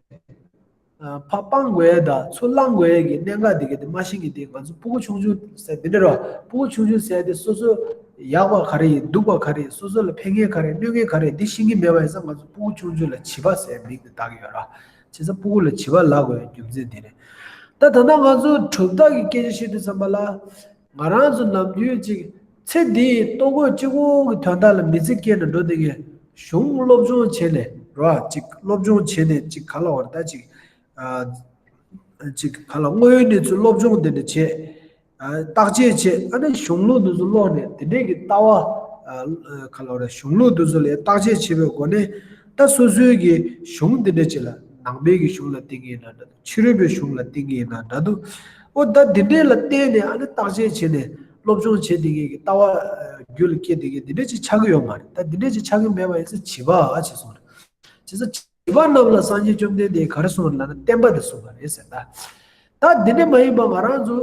ཨ། ཕར་སྤང་དགོས་ཡ་དང་ཚུར་བླང་དགོས་ཡ་གི་གནད་འགག་དེ་ག་དེ་མ་ཤེས་མཁན་དེ་ང་ཚོ་སྤུ་གུ་ཆུང་ཆུང་ཟེར་དེ་འདྲ་རེད་བ། སྤུ་གུ་ཆུང་ཆུང་ཟེར་དེ་སོ་སོ་ཡག་པ་ག་རེ་ཡིན། སྡུག་པ་ག་རེ་ཡིན། སོ་སོ་ལ་ཕན་མཁན་ག་རེ་གནོད་མཁན་ག་རེ་འདི་ཤེས་ཀྱི་མེད་པ་ཡིན་ཙང་། ང་ཚོ་སྤུ་གུ་ཆུང་ཆུང་ལ་བྱིས་པ་ཟེར་མིང་དེ་བཏགས་ཀྱི་ཡོད་རེད་བ། བྱས་ཙང་སྤུ་གུ་ལ་བྱིས་པ་ལབ་དགོས་ཡ་རྒྱུ་མཚན་དེ་རེད། ད་ད་ལྟ་ང་ཚོ་གྲུབ་མཐའ་གི་སྐད་ཆ་བཤད་དུས་ཙམ་པ་ལ། ང་རང་ཚོ་ནམ་རྒྱུན་ཅིག་ཚེ་འདིའི་ལྟོ་གོས་གཅིག་པོ་གི་དོན་དག་ལ་མི་ཚེ་སྐྱེལ་ནས་འགྲོ་བསྡད་མཁན། གཞུང་སློབ་སྦྱོང་བྱས་ནས་རེད་བ། ཅིག་སློབ་སྦྱོང་བྱས་ནས་ཅིག་ག་ལབ་དགོས་རེད། ད་ཅིག་ཨ། ཅིག་ག་ལབ། དངོས་ཡོད་གནས་ཚུལ་སློབ་སྦྱོང་དེ་འདྲ་བྱས། ཨ། བརྟག་དཔྱད་བྱས། ཨ་ནི་གཞུང་ལུགས་འདི་ཚོ་ཀློག་ནས་དེ་འདྲའི་གི་ལྟ་བ། ཨ། ག་ལབ་དགོས་རེད། གཞུང་ལུགས་འདི་ཚོ་ལ་བརྟག་དཔྱད་བྱས་པའི་སྒོ་ནས། ད་སོ་སོའི་གི་གཞུང་འདི་འདྲ་ཅིག་ལ། ནང་པའི་གི་གཞུང་ལ་བརྟེན་གྱི་ཡིན་ན་འདྲ་འདུག་ཕྱི་རོལ་པའི་གཞུང་ལ་བརྟེན་གྱི་ཡིན་ན་འདྲ་འདུག་འོ། ད་འདི་འདྲའི་ལ་བརྟེན་ནས་ཨ་ནི་བརྟག་དཔྱད་བྱས་ནས། སློབ་སྦྱོང་བྱེད་བསྡད་མཁན་གྱི་ལྟ་བ་རྒྱུད་ལ་སྐྱེ་བསྡད་མཁན་འདི་འདྲ་ཅིག་ཆགས་ཀྱི་ཡོད་མ་རེད། ད་འདི་འདྲ་ཅིག་ཆགས་ཀྱི་མེད་པ་ཡིན་ཙང་བྱིས་པ་ཅེས་གསུངས་རེད། བྱས་ཙང་བྱིས་པ་རྣམས་ལ་སངས་རྒྱས་བཅོམ་ལྡན་འདས་ག་རེ་གསུངས་རེད་ལབ་ན་བསྟན་པ་དེ་གསུངས་པ་རེད་ཟེར། ད་ད་འདི་འདྲ་མ་ཡིན་པ་ང་རང་ཚོ་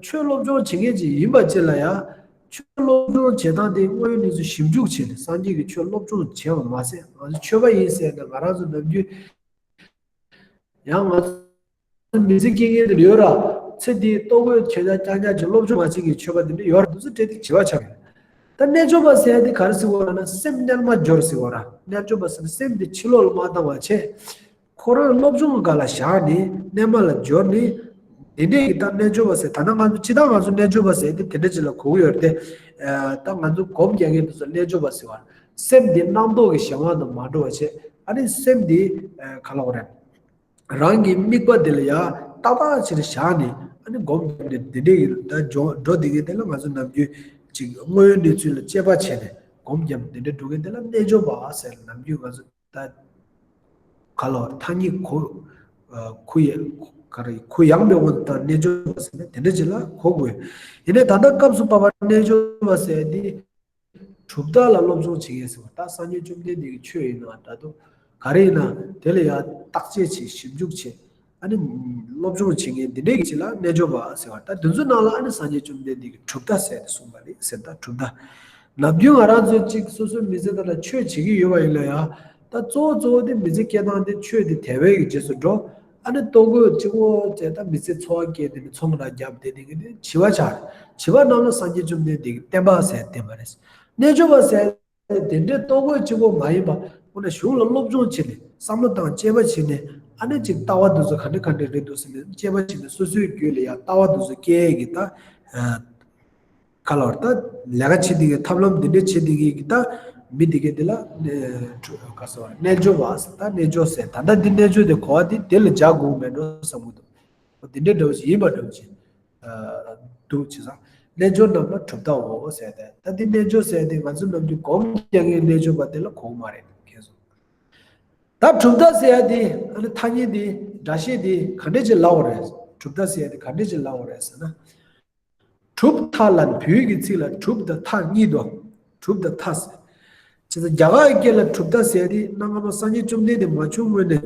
ཆོས་སློབ་སྦྱོང་བྱེད་མཁན་ཅིག་ཡིན་པ་ཅིག་ལ་ཡང་ཆོས་སློབ་སྦྱོང་བྱེད་སྟངས་དེ་དངོས་ཡོད་གནས་ཚུལ་ཞིབ་འཇུག་བྱས་ནས་སངས་རྒྱས་ཀྱི་ཆོས་སློབ་སྦྱོང་བྱས་པ་མ་ཟད་ང་ཚོ་ཆོས་པ་ཡིན་ཟེར་ནས་ང་རང་ཚོ་ནམ་རྒྱུན་ཡང་ང་ཚོ་མི་ཚེ་སྐྱེལ་མཁན་དེ་ཡོད་ར། ཚེ་འདིའི་ལྟོ་གོས་ཁྱོད་ཅག་རྐྱང་རྐྱང་གི་སློབ་སྦྱོང་མ་བྱེད་མཁན་ཆོས་པ་དེ་འདྲ་ཡོད་ར། འདི་ཚོ་གྲས་དེ་བྱིས་པ་ཆགས་ཡོད། ད་རྣལ་འབྱོར་པ་ཟེར་ཡ་དེ་ག་རེ་ཟེར་བ་ལབ་ན་སེམས་རྣལ་མ་འབྱོར་ཟེར་བ་ར། རྣལ་འབྱོར་པ་ཟེར་ན་སེམས་དེ་ཕྱི་ལོགས་ལ་མ་བཏང་བ་བྱས། ཁོ་རང་སློབ་སྦྱོང་སྒང་ལ་བཞག་ནས་རྣལ་མ་ལ་འབྱོར་ནས། དེ་འདྲས་ཀྱི་ད་རྣལ་འབྱོར་པ་ཟེར་ད་ནང་ང་ཚོ་སྤྱིར་བཏང་ང་ཚོ་རྣལ་འབྱོར་པ་ཟེར་དེ་དེ་འདྲ་ཅིག་ལ་གོ་གི་ཡོད་རེད་དེ། ད་ང་ཚོ་སྒོམ་རྒྱག་མཁན་དེ་ཚོ་རྣལ་འབྱོར་པ་ཟེར་བ་ར། སེམས་དེ་རྣམ་རྟོག་གི་གཞན་དབང་དུ་མ་འགྲོ་བ་བྱས། ཨ་ནི་སེམས་དེ་ག་ལབ་དགོས་རེད། རང་གི་དམིགས་པ་དེ་ལ་ཡང་ཏག་ཏག་བྱས་ནས་བཞག་ནས་ཨ་ནི་སྒོམ་བརྒྱབ་ནས་དེ་འདྲས་ཀྱི་ད་འགྲོ་འགྲོ་བསྡད་མཁན་དེ་ལ་ང་ཚོ་ནམ་རྒྱུན་ཅིག་དངོས་ཡོད་གནས་ཚུལ་ལ་དཔྱད་པ་བྱས་ནས་སྒོམ་བརྒྱབ་ནས་དེ་འདྲས་འགྲོ་མཁན་དེ་ལ་རྣལ་འབྱོར་པ་ཟེར་ནམ་རྒྱུན་ང་ཚོ་ད་ག་ལབ་དགོས་རེད། ཐ་སྙད་གོ་གུ་ཡ་ག་རེ་གུ་ཡངས་པའི་དབང་དུ་ད་རྣལ་འབྱོར་པ་ཟེར་ནས་དེ་འདྲ་ཅིག་ལ་གོ་དགོས། ཡིན་ནའི་ད་ལྟ་སྐབས་སུ་བབ་པ་རྣལ་འབྱོར་པ་ཟེར་དེ། གྲུབ་མཐའ་ལ་སློབ་སྦྱོང་བྱེད་མཁན་ཟེར་བ་ད་སངས་རྒྱས་བཅོམ་ལྡན་འདས་ཀྱི་ཆོས་ཡིན་ན་འདྲ་འདུག་ག་རེ་ཡིན་ན་དེ་ལ་ཡང་བརྟག་དཔྱད་བྱེད་ཞིབ་འཇུག་བྱེད། ཨ་ནི་སློབ་སྦྱོང་བྱེད་མཁན་འདི་འདྲའི་གི་ཅིག་ལ་རྣལ་འབྱོར་པ་ཟེར་བ་ད་དེ་ཚོའི་ནང་ལ་ཨ་ནི་སངས་རྒྱས་བཅོམ་ལྡན་འདས་ཀྱིས་གྲུབ་མཐའ་ཟེར་ཏེ་གསུངས་པ་རེད་ཟེར། ད་གྲུབ་མཐའ་ནམ་རྒྱུན་ང་རང་ཚོ་གཅིག་སོ་སོའི་མི་ཚེ་དག་ལ་ཆོས་བྱེད་ཀྱི་ཡོད་པ་ཡིན་ན་ཡང་ད་གཙོ་བོ་གཙོ་བོ་དེ་མི་ཚེ་སྐྱེལ་སྟངས་དེ་ཆོས་དེ་དལ་བའི་གི་རྗེས་སུ་འགྲོ། ཨ་ནི་ལྟོ་གོས་གཅིག་པོ་བྱས་ད་མི་ཚེ་འཚོ་བ་སྐྱེལ་དེ་ནི་ཚོང་ར་བརྒྱབ་དེ་དེ་གི་དེ་བྱིས་པ་ཆགས་རེད། བྱིས་པ་རྣམས་ལ་སངས་རྒྱས་བཅོམ་ལྡན་འདས་ཀྱིས་བསྟན་པ་ཟེར་བསྟན་པ་རེད། རྣལ་འབྱོར་པ་ཟེར་དེ་འདྲའི་ལྟོ་གོས་གཅིག་པོ་མ་ཡིན་པ་ཁོ་ན་གཞུང་ལ་སློབ་སྦྱོང་བྱས་ནས་བསམ་བློ་བཏང་དཔྱད་པ་བྱས་ནས་ཨ་ནི་ཅིག་ལྟ་བ་འདི་ཚོ་ག་འདྲ་ག་འདྲ་རེད་འདུག་ཟེར་ནས་དཔྱད་པ་བྱས་ནས་སོ་སོའི་རྒྱུད་ལ་ཡང་ལྟ་བ་འདི་ཚོ་སྐྱེ་ཡས་ཀྱི་ད་ག་ལ་བར་ད་ལས་ཀ་བྱེད་དེ་གི་ཐབས་ལམ་འདི་འདྲ་བྱེད་དེ་གི་གི་ད་མི་དེ་གི་དེ་ལ་ག་སོ་རྣལ་འབྱོར་བ་ད་རྣལ་འབྱོར་ཟེར་ད་ལྟ་འདི་རྣལ་འབྱོར་དེ་གོ་བ་དེ་དེ་ལ་འཇགས་དགོས་མེད་འགྲོ་བསམ་གི་འདུག་འདི་འདྲ་འདྲ་བོ་ཞིག་ཡིན་པ་འདྲ་བོ་ཞིག་འདུག་བྱས་ཙང་། རྣལ་འབྱོར་རྣམས་ལ་གྲུབ་མཐའ་འོ་ཟེར་ཏེ། ད་འདི་རྣལ་འབྱོར་ཟེར་ཏེ་ང་ཚོ་ནམ་རྒྱུན་སྒོམ་རྒྱག་མཁན་རྣལ་འབྱོར་པ་དེ་ལ་གོ་གི་མ་རེད་ཁྱེད་ཚོ། ད་གྲུབ་མཐའ་ཟེར་ཡ་དེ་ཨ་ནི་ཐ་སྙད་དེ་སྒྲ་བཤད་དེ་ག་འདྲས་ཅིག་ལབ་པ་རེད། གྲུབ་མཐའ་ཟེར་ཡ་དེ་ག་འདྲས་ཅིག་ལབ་པ་རེད་ཟེར་ན། གྲུབ་མཐའ་ལབ་བོད་ཀྱི་ཚིག་ལ་གྲུབ་དང་མཐའ་གཉིས་འདུག་གྲུབ་དང་མཐའ་ཟེར། བྱས་ཙང་རྒྱ་གར་སྐད་ལ་གྲུབ་མཐའ་ཟེར་ཡ་དེ་གནའ་སྔ་མོ་སངས་རྒྱས་བཅོམ་ལྡན་འདས་མ་བྱོན་སྔོན་ནས་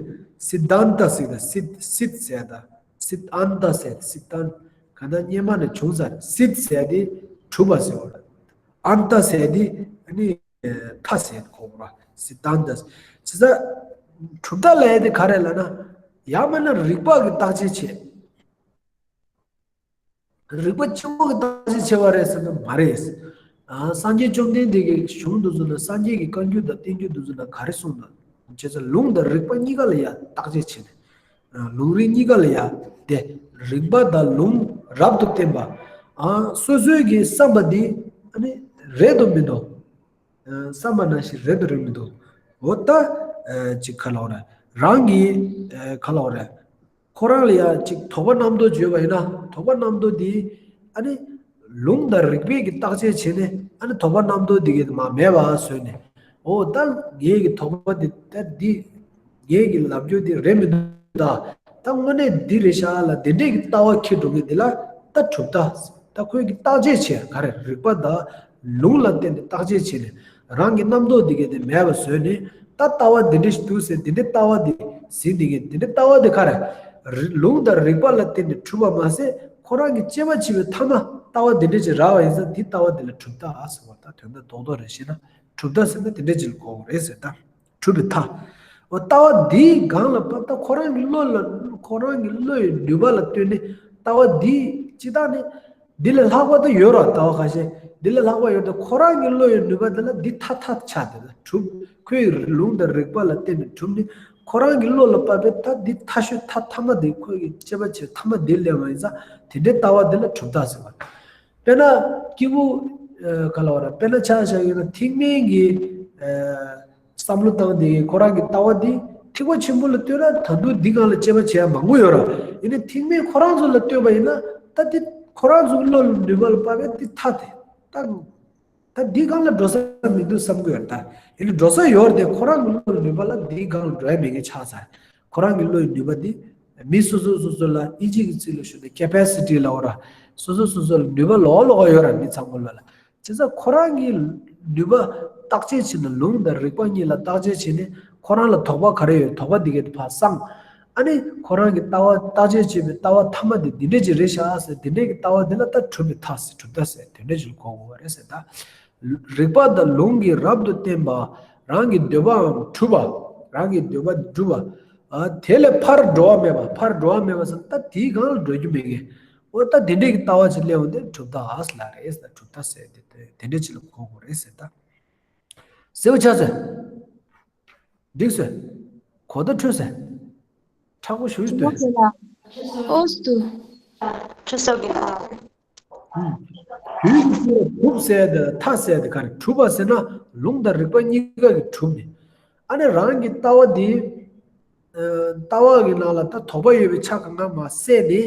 སི་དཱན་ཏ་ཟེར་དང་སིད་སིད་ཟེར་དང་། སིད་ཨན་ཏ་ཟེར་སིད་ཨན། གང་ལྟར་སྔོན་མ་ནས་བྱུང་ཚར། སིད་ཟེར་དེ་གྲུབ་པ་ཟེར་བ་རེད། ཨན་ཏ་ཟེར་དེ་ནི་མཐའ་ཟེར་གོ་བ་སིད་ཨན་ཏ། བྱས་ཙང་གྲུབ་མཐའ་ལབ་ཡ་དེ་ག་རེ་ལབ་ན་ཡང་མིན་ན་རིགས་པ་གི་བརྟག་དཔྱད་བྱེད། རིགས་པ་གཅིག་པོ་གི་བརྟག་དཔྱད་བྱས་པ་རེད་ཟེར་ན་མ་རེད། ཨ་སངས་རྒྱས་བཅོམ་ལྡན་འདས་ཀྱི་གཞུང་དེ་ཚོ་ན་སངས་རྒྱས་ཀྱི་བཀའ་འགྱུར་དང་བསྟན་འགྱུར་དེ་ཚོ་ན་ག་རེ་གསུངས་འདུག་བྱས་ཙང་ལུང་དང་རིགས་པ་གཉིས་ཀ་ལ་ཡང་བརྟག་དཔྱད་བྱས་ནས། ལུང་རིགས་གཉིས་ཀ་ལ་ཡང་དེ་རིགས་པ་དང་ལུང་རབ་ཏུ་བསྟན་པ། ཨ་སོ་སོའི་གི་བསམ་པ་འདི་ཨ་ནི་རེད་དོ་མི་འདུག་བསམ་པ་ནང་བཞིན་རེད་དོ་རེད་མི་འདུག་འོ་ད་ཅིག་ག་ལབ་དགོས་རེད། རང་གི་ག་ལབ་དགོས་རེད། ཁོ་རང་ལ་ཡང་ཅིག་དོགས་པ་རྣམ་རྟོག་བརྗོད་པ་ཡིན་ན་དོགས་པ་རྣམ་རྟོག་འདི་ཨ་ནི་ལུང་དང་རིགས་པས་ཀྱི་བརྟག་དཔྱད་བྱས་ནས་ཨ་ནི་དོགས་པ་རྣམ་རྟོག་འདི་གས་མ་མེད་པ་བཟོས་ནས་འོ་ད་ངའི་གི་དོགས་པ་འདི་ད་འདི་ངའི་གི་ལབ་རྒྱུ་འདི་རེད་མི་འདུག་ད་ད་དངོས་གནས་འདི་རེད་ཤག་ལ་དེ་འདྲས་ཀྱི་ལྟ་བ་འཁྱེར་འགྲོ་མཁན་འདི་ལ་ད་གྲུབ་མཐའ་ད་ཁོས་ཀྱི་བརྟག་དཔྱད་བྱས་ག་རེ་རིགས་པ་དང་ལུང་ལ་བརྟེན་ནས་བརྟག་དཔྱད་བྱས་ནས་རང་གི་རྣམ་རྟོག་འདི་གས་དེ་མེད་པ་བཟོས་ནས་ད་ལྟ་བ་འདི་འདྲས་ཞིག་འདུག་ཟེར་འདི་འདྲས་ལྟ་བ་འདི་ཟིན་འདི་གས་འདི་འདྲས་ལྟ་བ་འདི་ག་རེ་རི་ལུང་དང་རིགས་པ་ལ་བརྟེན་ནས་གྲུབ་པ་མ་ཟད་ཁོ་རང་གི་དཔྱད་པ་བྱས་པའི་མཐའ་མ་ལྟ་བ་འདི་འདྲས་ཅིག་རག་པ་ཡིན་ཙང་འདི་ལྟ་བ་འདི་ལ་གྲུབ་མཐའ་ཟེར་བ་ད་དོན་དག་རྡོག་རྡོག་རེ་བཤད་ན་གྲུབ་མཐའ་ཟེར་ན་དེ་འདྲས་ཅིག་ལ་གོ་དགོས་རེད་ཟེར་ད། གྲུབ་པའི་མཐའ། འོ་ལྟ་བ་འདིའི་སྒང་ལ་པ་ད་ཁོ་རང་གི་བློ་ལ་ཁོ་རང་གི་བློ་ཡི་ནུས་པ་ལ་ལྟོས་ནས་ལྟ་བ་འདི་སྤྱི་བཏང་ནི་འདི་ལས་ལྷག་པ་ད་ཡོད་ར་ལྟ་བ་ཁ་ཤས་འདི་ལས་ལྷག་པ་ཡོད་ད་ཁོ་རང་གི་བློ་ཡི་ནུས་པ་འདི་ལ་འདི་མཐའ་མཐའ་ཆགས་འདི་ལ་གྲུབ་ཁོའི་ལུང་དང་རིགས་པ་ལ་བརྟེན་ནས་གྲུབ་ནི་ཁོ་རང་གི་བློ་ལ་དཔག་པའི་ད་འདི་མཐའ་ཤོད་མཐའ་མཐའ་མ་འདི་ཁོ་གི་དཔྱད་པ་བྱེད་མཐའ་མ་འདི་སླེབས་པ་ཡིན་ཙང་དེ་འདྲའི་ལྟ་བ་འདི་ལ་གྲུབ་མཐའ་ཟེར་བ། དཔེར་ན་སྐྱེས་བུ་ག་ལ་བ་ར་དཔེར་ན་ཆ་བཞག་ཡོད་ན་ཐེག་དམན་གྱི་བསམ་བློ་བཏང་དེ་ཁོ་རང་གི་ལྟ་བ་འདི་ཐེག་པ་ཆེན་པོ་ལ་ལྟོས་ན་ད་དུང་འདི་སྒང་ལ་དཔྱད་པ་བྱེད་ཡ་མང་པོ་ཡོད་ར། ཡིན་ནའི་ཐེག་དམན་ཁོ་རང་ཚོ་ལ་ལྟོས་པ་ཡིན་ན་ད་འདི་ཁོ་རང་ཚོ་གི་བློ་ལ་ནུས་པ་ལ་དཔག་པའི་འདི་ཐ་དེ་ད་ད་འདི་སྒང་ལ་འགྲོ་ས་མི་འདུག་བསམ་གི་ཡོད་ར། ད་ཡིན་ནའི་འགྲོ་ས་ཡོད་ར་དེ་ཁོ་རང་གི་བློ་ལ་ནུས་པ་ལ་འདི་སྒང་ལ་འགྲོ་ཡ་མེད་མཁན་ཆགས་ཚར། ཁོ་རང་གི་བློ་ཡི་ནུས་པ་འདི་མི་སོ་སོ་སོ་སོ་ལ་ཨིན་ཇི་གི་ཚིག་ལ་ཞུ་ན་capacity ལབ་པ་ར། སོ་སོ་སོ་སོ་ལ་ནུས་པ་ལོག་ལོག་ཡོད་ར། མི་ཚང་མ་ལ་ལ། བྱས་ཙང་ཁོ་རང་གི་ནུས་པ་བརྟག་དཔྱད་བྱས་ནས། ལུང་དང་རིགས་པ་གཉིས་ལ་བརྟག་དཔྱད་བྱས་ནས། ཁོ་རང་ལ་དོགས་པ་ག་རེ་ཡོད། དོགས་པ་འདི་གས་ཕར་སངས། ཨ་ནི་ཁོ་རང་གི་ལྟ་བ། བརྟག་དཔྱད་བྱས་པའི་ལྟ་བ་མཐའ་མ་དེ་འདི་འདྲས་ཅིག་རེད་ཤག་ཟེར། འདི་འདྲས་ཀྱི་ལྟ་བ་འདི་ལ་ད་གྲུབ་པའི་མཐའ་ཟེར། གྲུབ་མཐའ་ཟེར། དེ་འདྲས་ཅིག་གོ་དགོས་པ་རེད་ཟེར། ད་རིགས་པ་དང་ལུང་གིས་རབ་ཏུ་བསྟན་པ། རང་གི་འདོད་པའམ་གྲུབ་པ། རང་གི་འདོད་པ་འགྲུབ་པ། ཨ། དེ་ལས་ཕར་འགྲོ་བ་མེད་པ། ཕར་འགྲོ་བ་མེད་པ་ཟེར་ན་ད་དེའི་སྒང་ལ་འགྲོ་རྒྱུ་མེད་མཁན། འོ་ད་དེ་འདྲས་ཀྱི་ལྟ་བ་ཅིག་སླེབས་འོང་དེ་གྲུབ་མཐའ་ལ་རེད་ཟེར། གྲུབ་མཐའ་ཟེར་དེ་དེ་འདྲས་ཅིག་ལ་གོ་དགོས་རེད་ཟེར། ད་གསལ་པོ་ཆགས་སོང་། འགྲིག་སོང་། གོ་བརྡ་འཕྲོད་སོང་། མཁྲེགས་པོ་ཞུ་ཞུ་འདོད། ཨོ་སྟུ། ཁྲི་སོགས་ཀྱི་ལ། དུས་ཀྱི་ཚེ་ལ་གྲུབ་ཟེར་དེ་མཐའ་ཟེར་དེ་ག་རེ། གྲུབ་པ་ཟེར་ན་ལུང་དང་རིགས་པ་གཉིས་ཀ་གིས་གྲུབ་ནས། ཨ་ནི་རང་གི་ལྟ་བ་འདི། ཨ། ལྟ་བ་གི་ནང་ལ་ད་དོགས་པ་ཡོད་པའི་ཆ་གང་ག་མར་བསལ་ནས།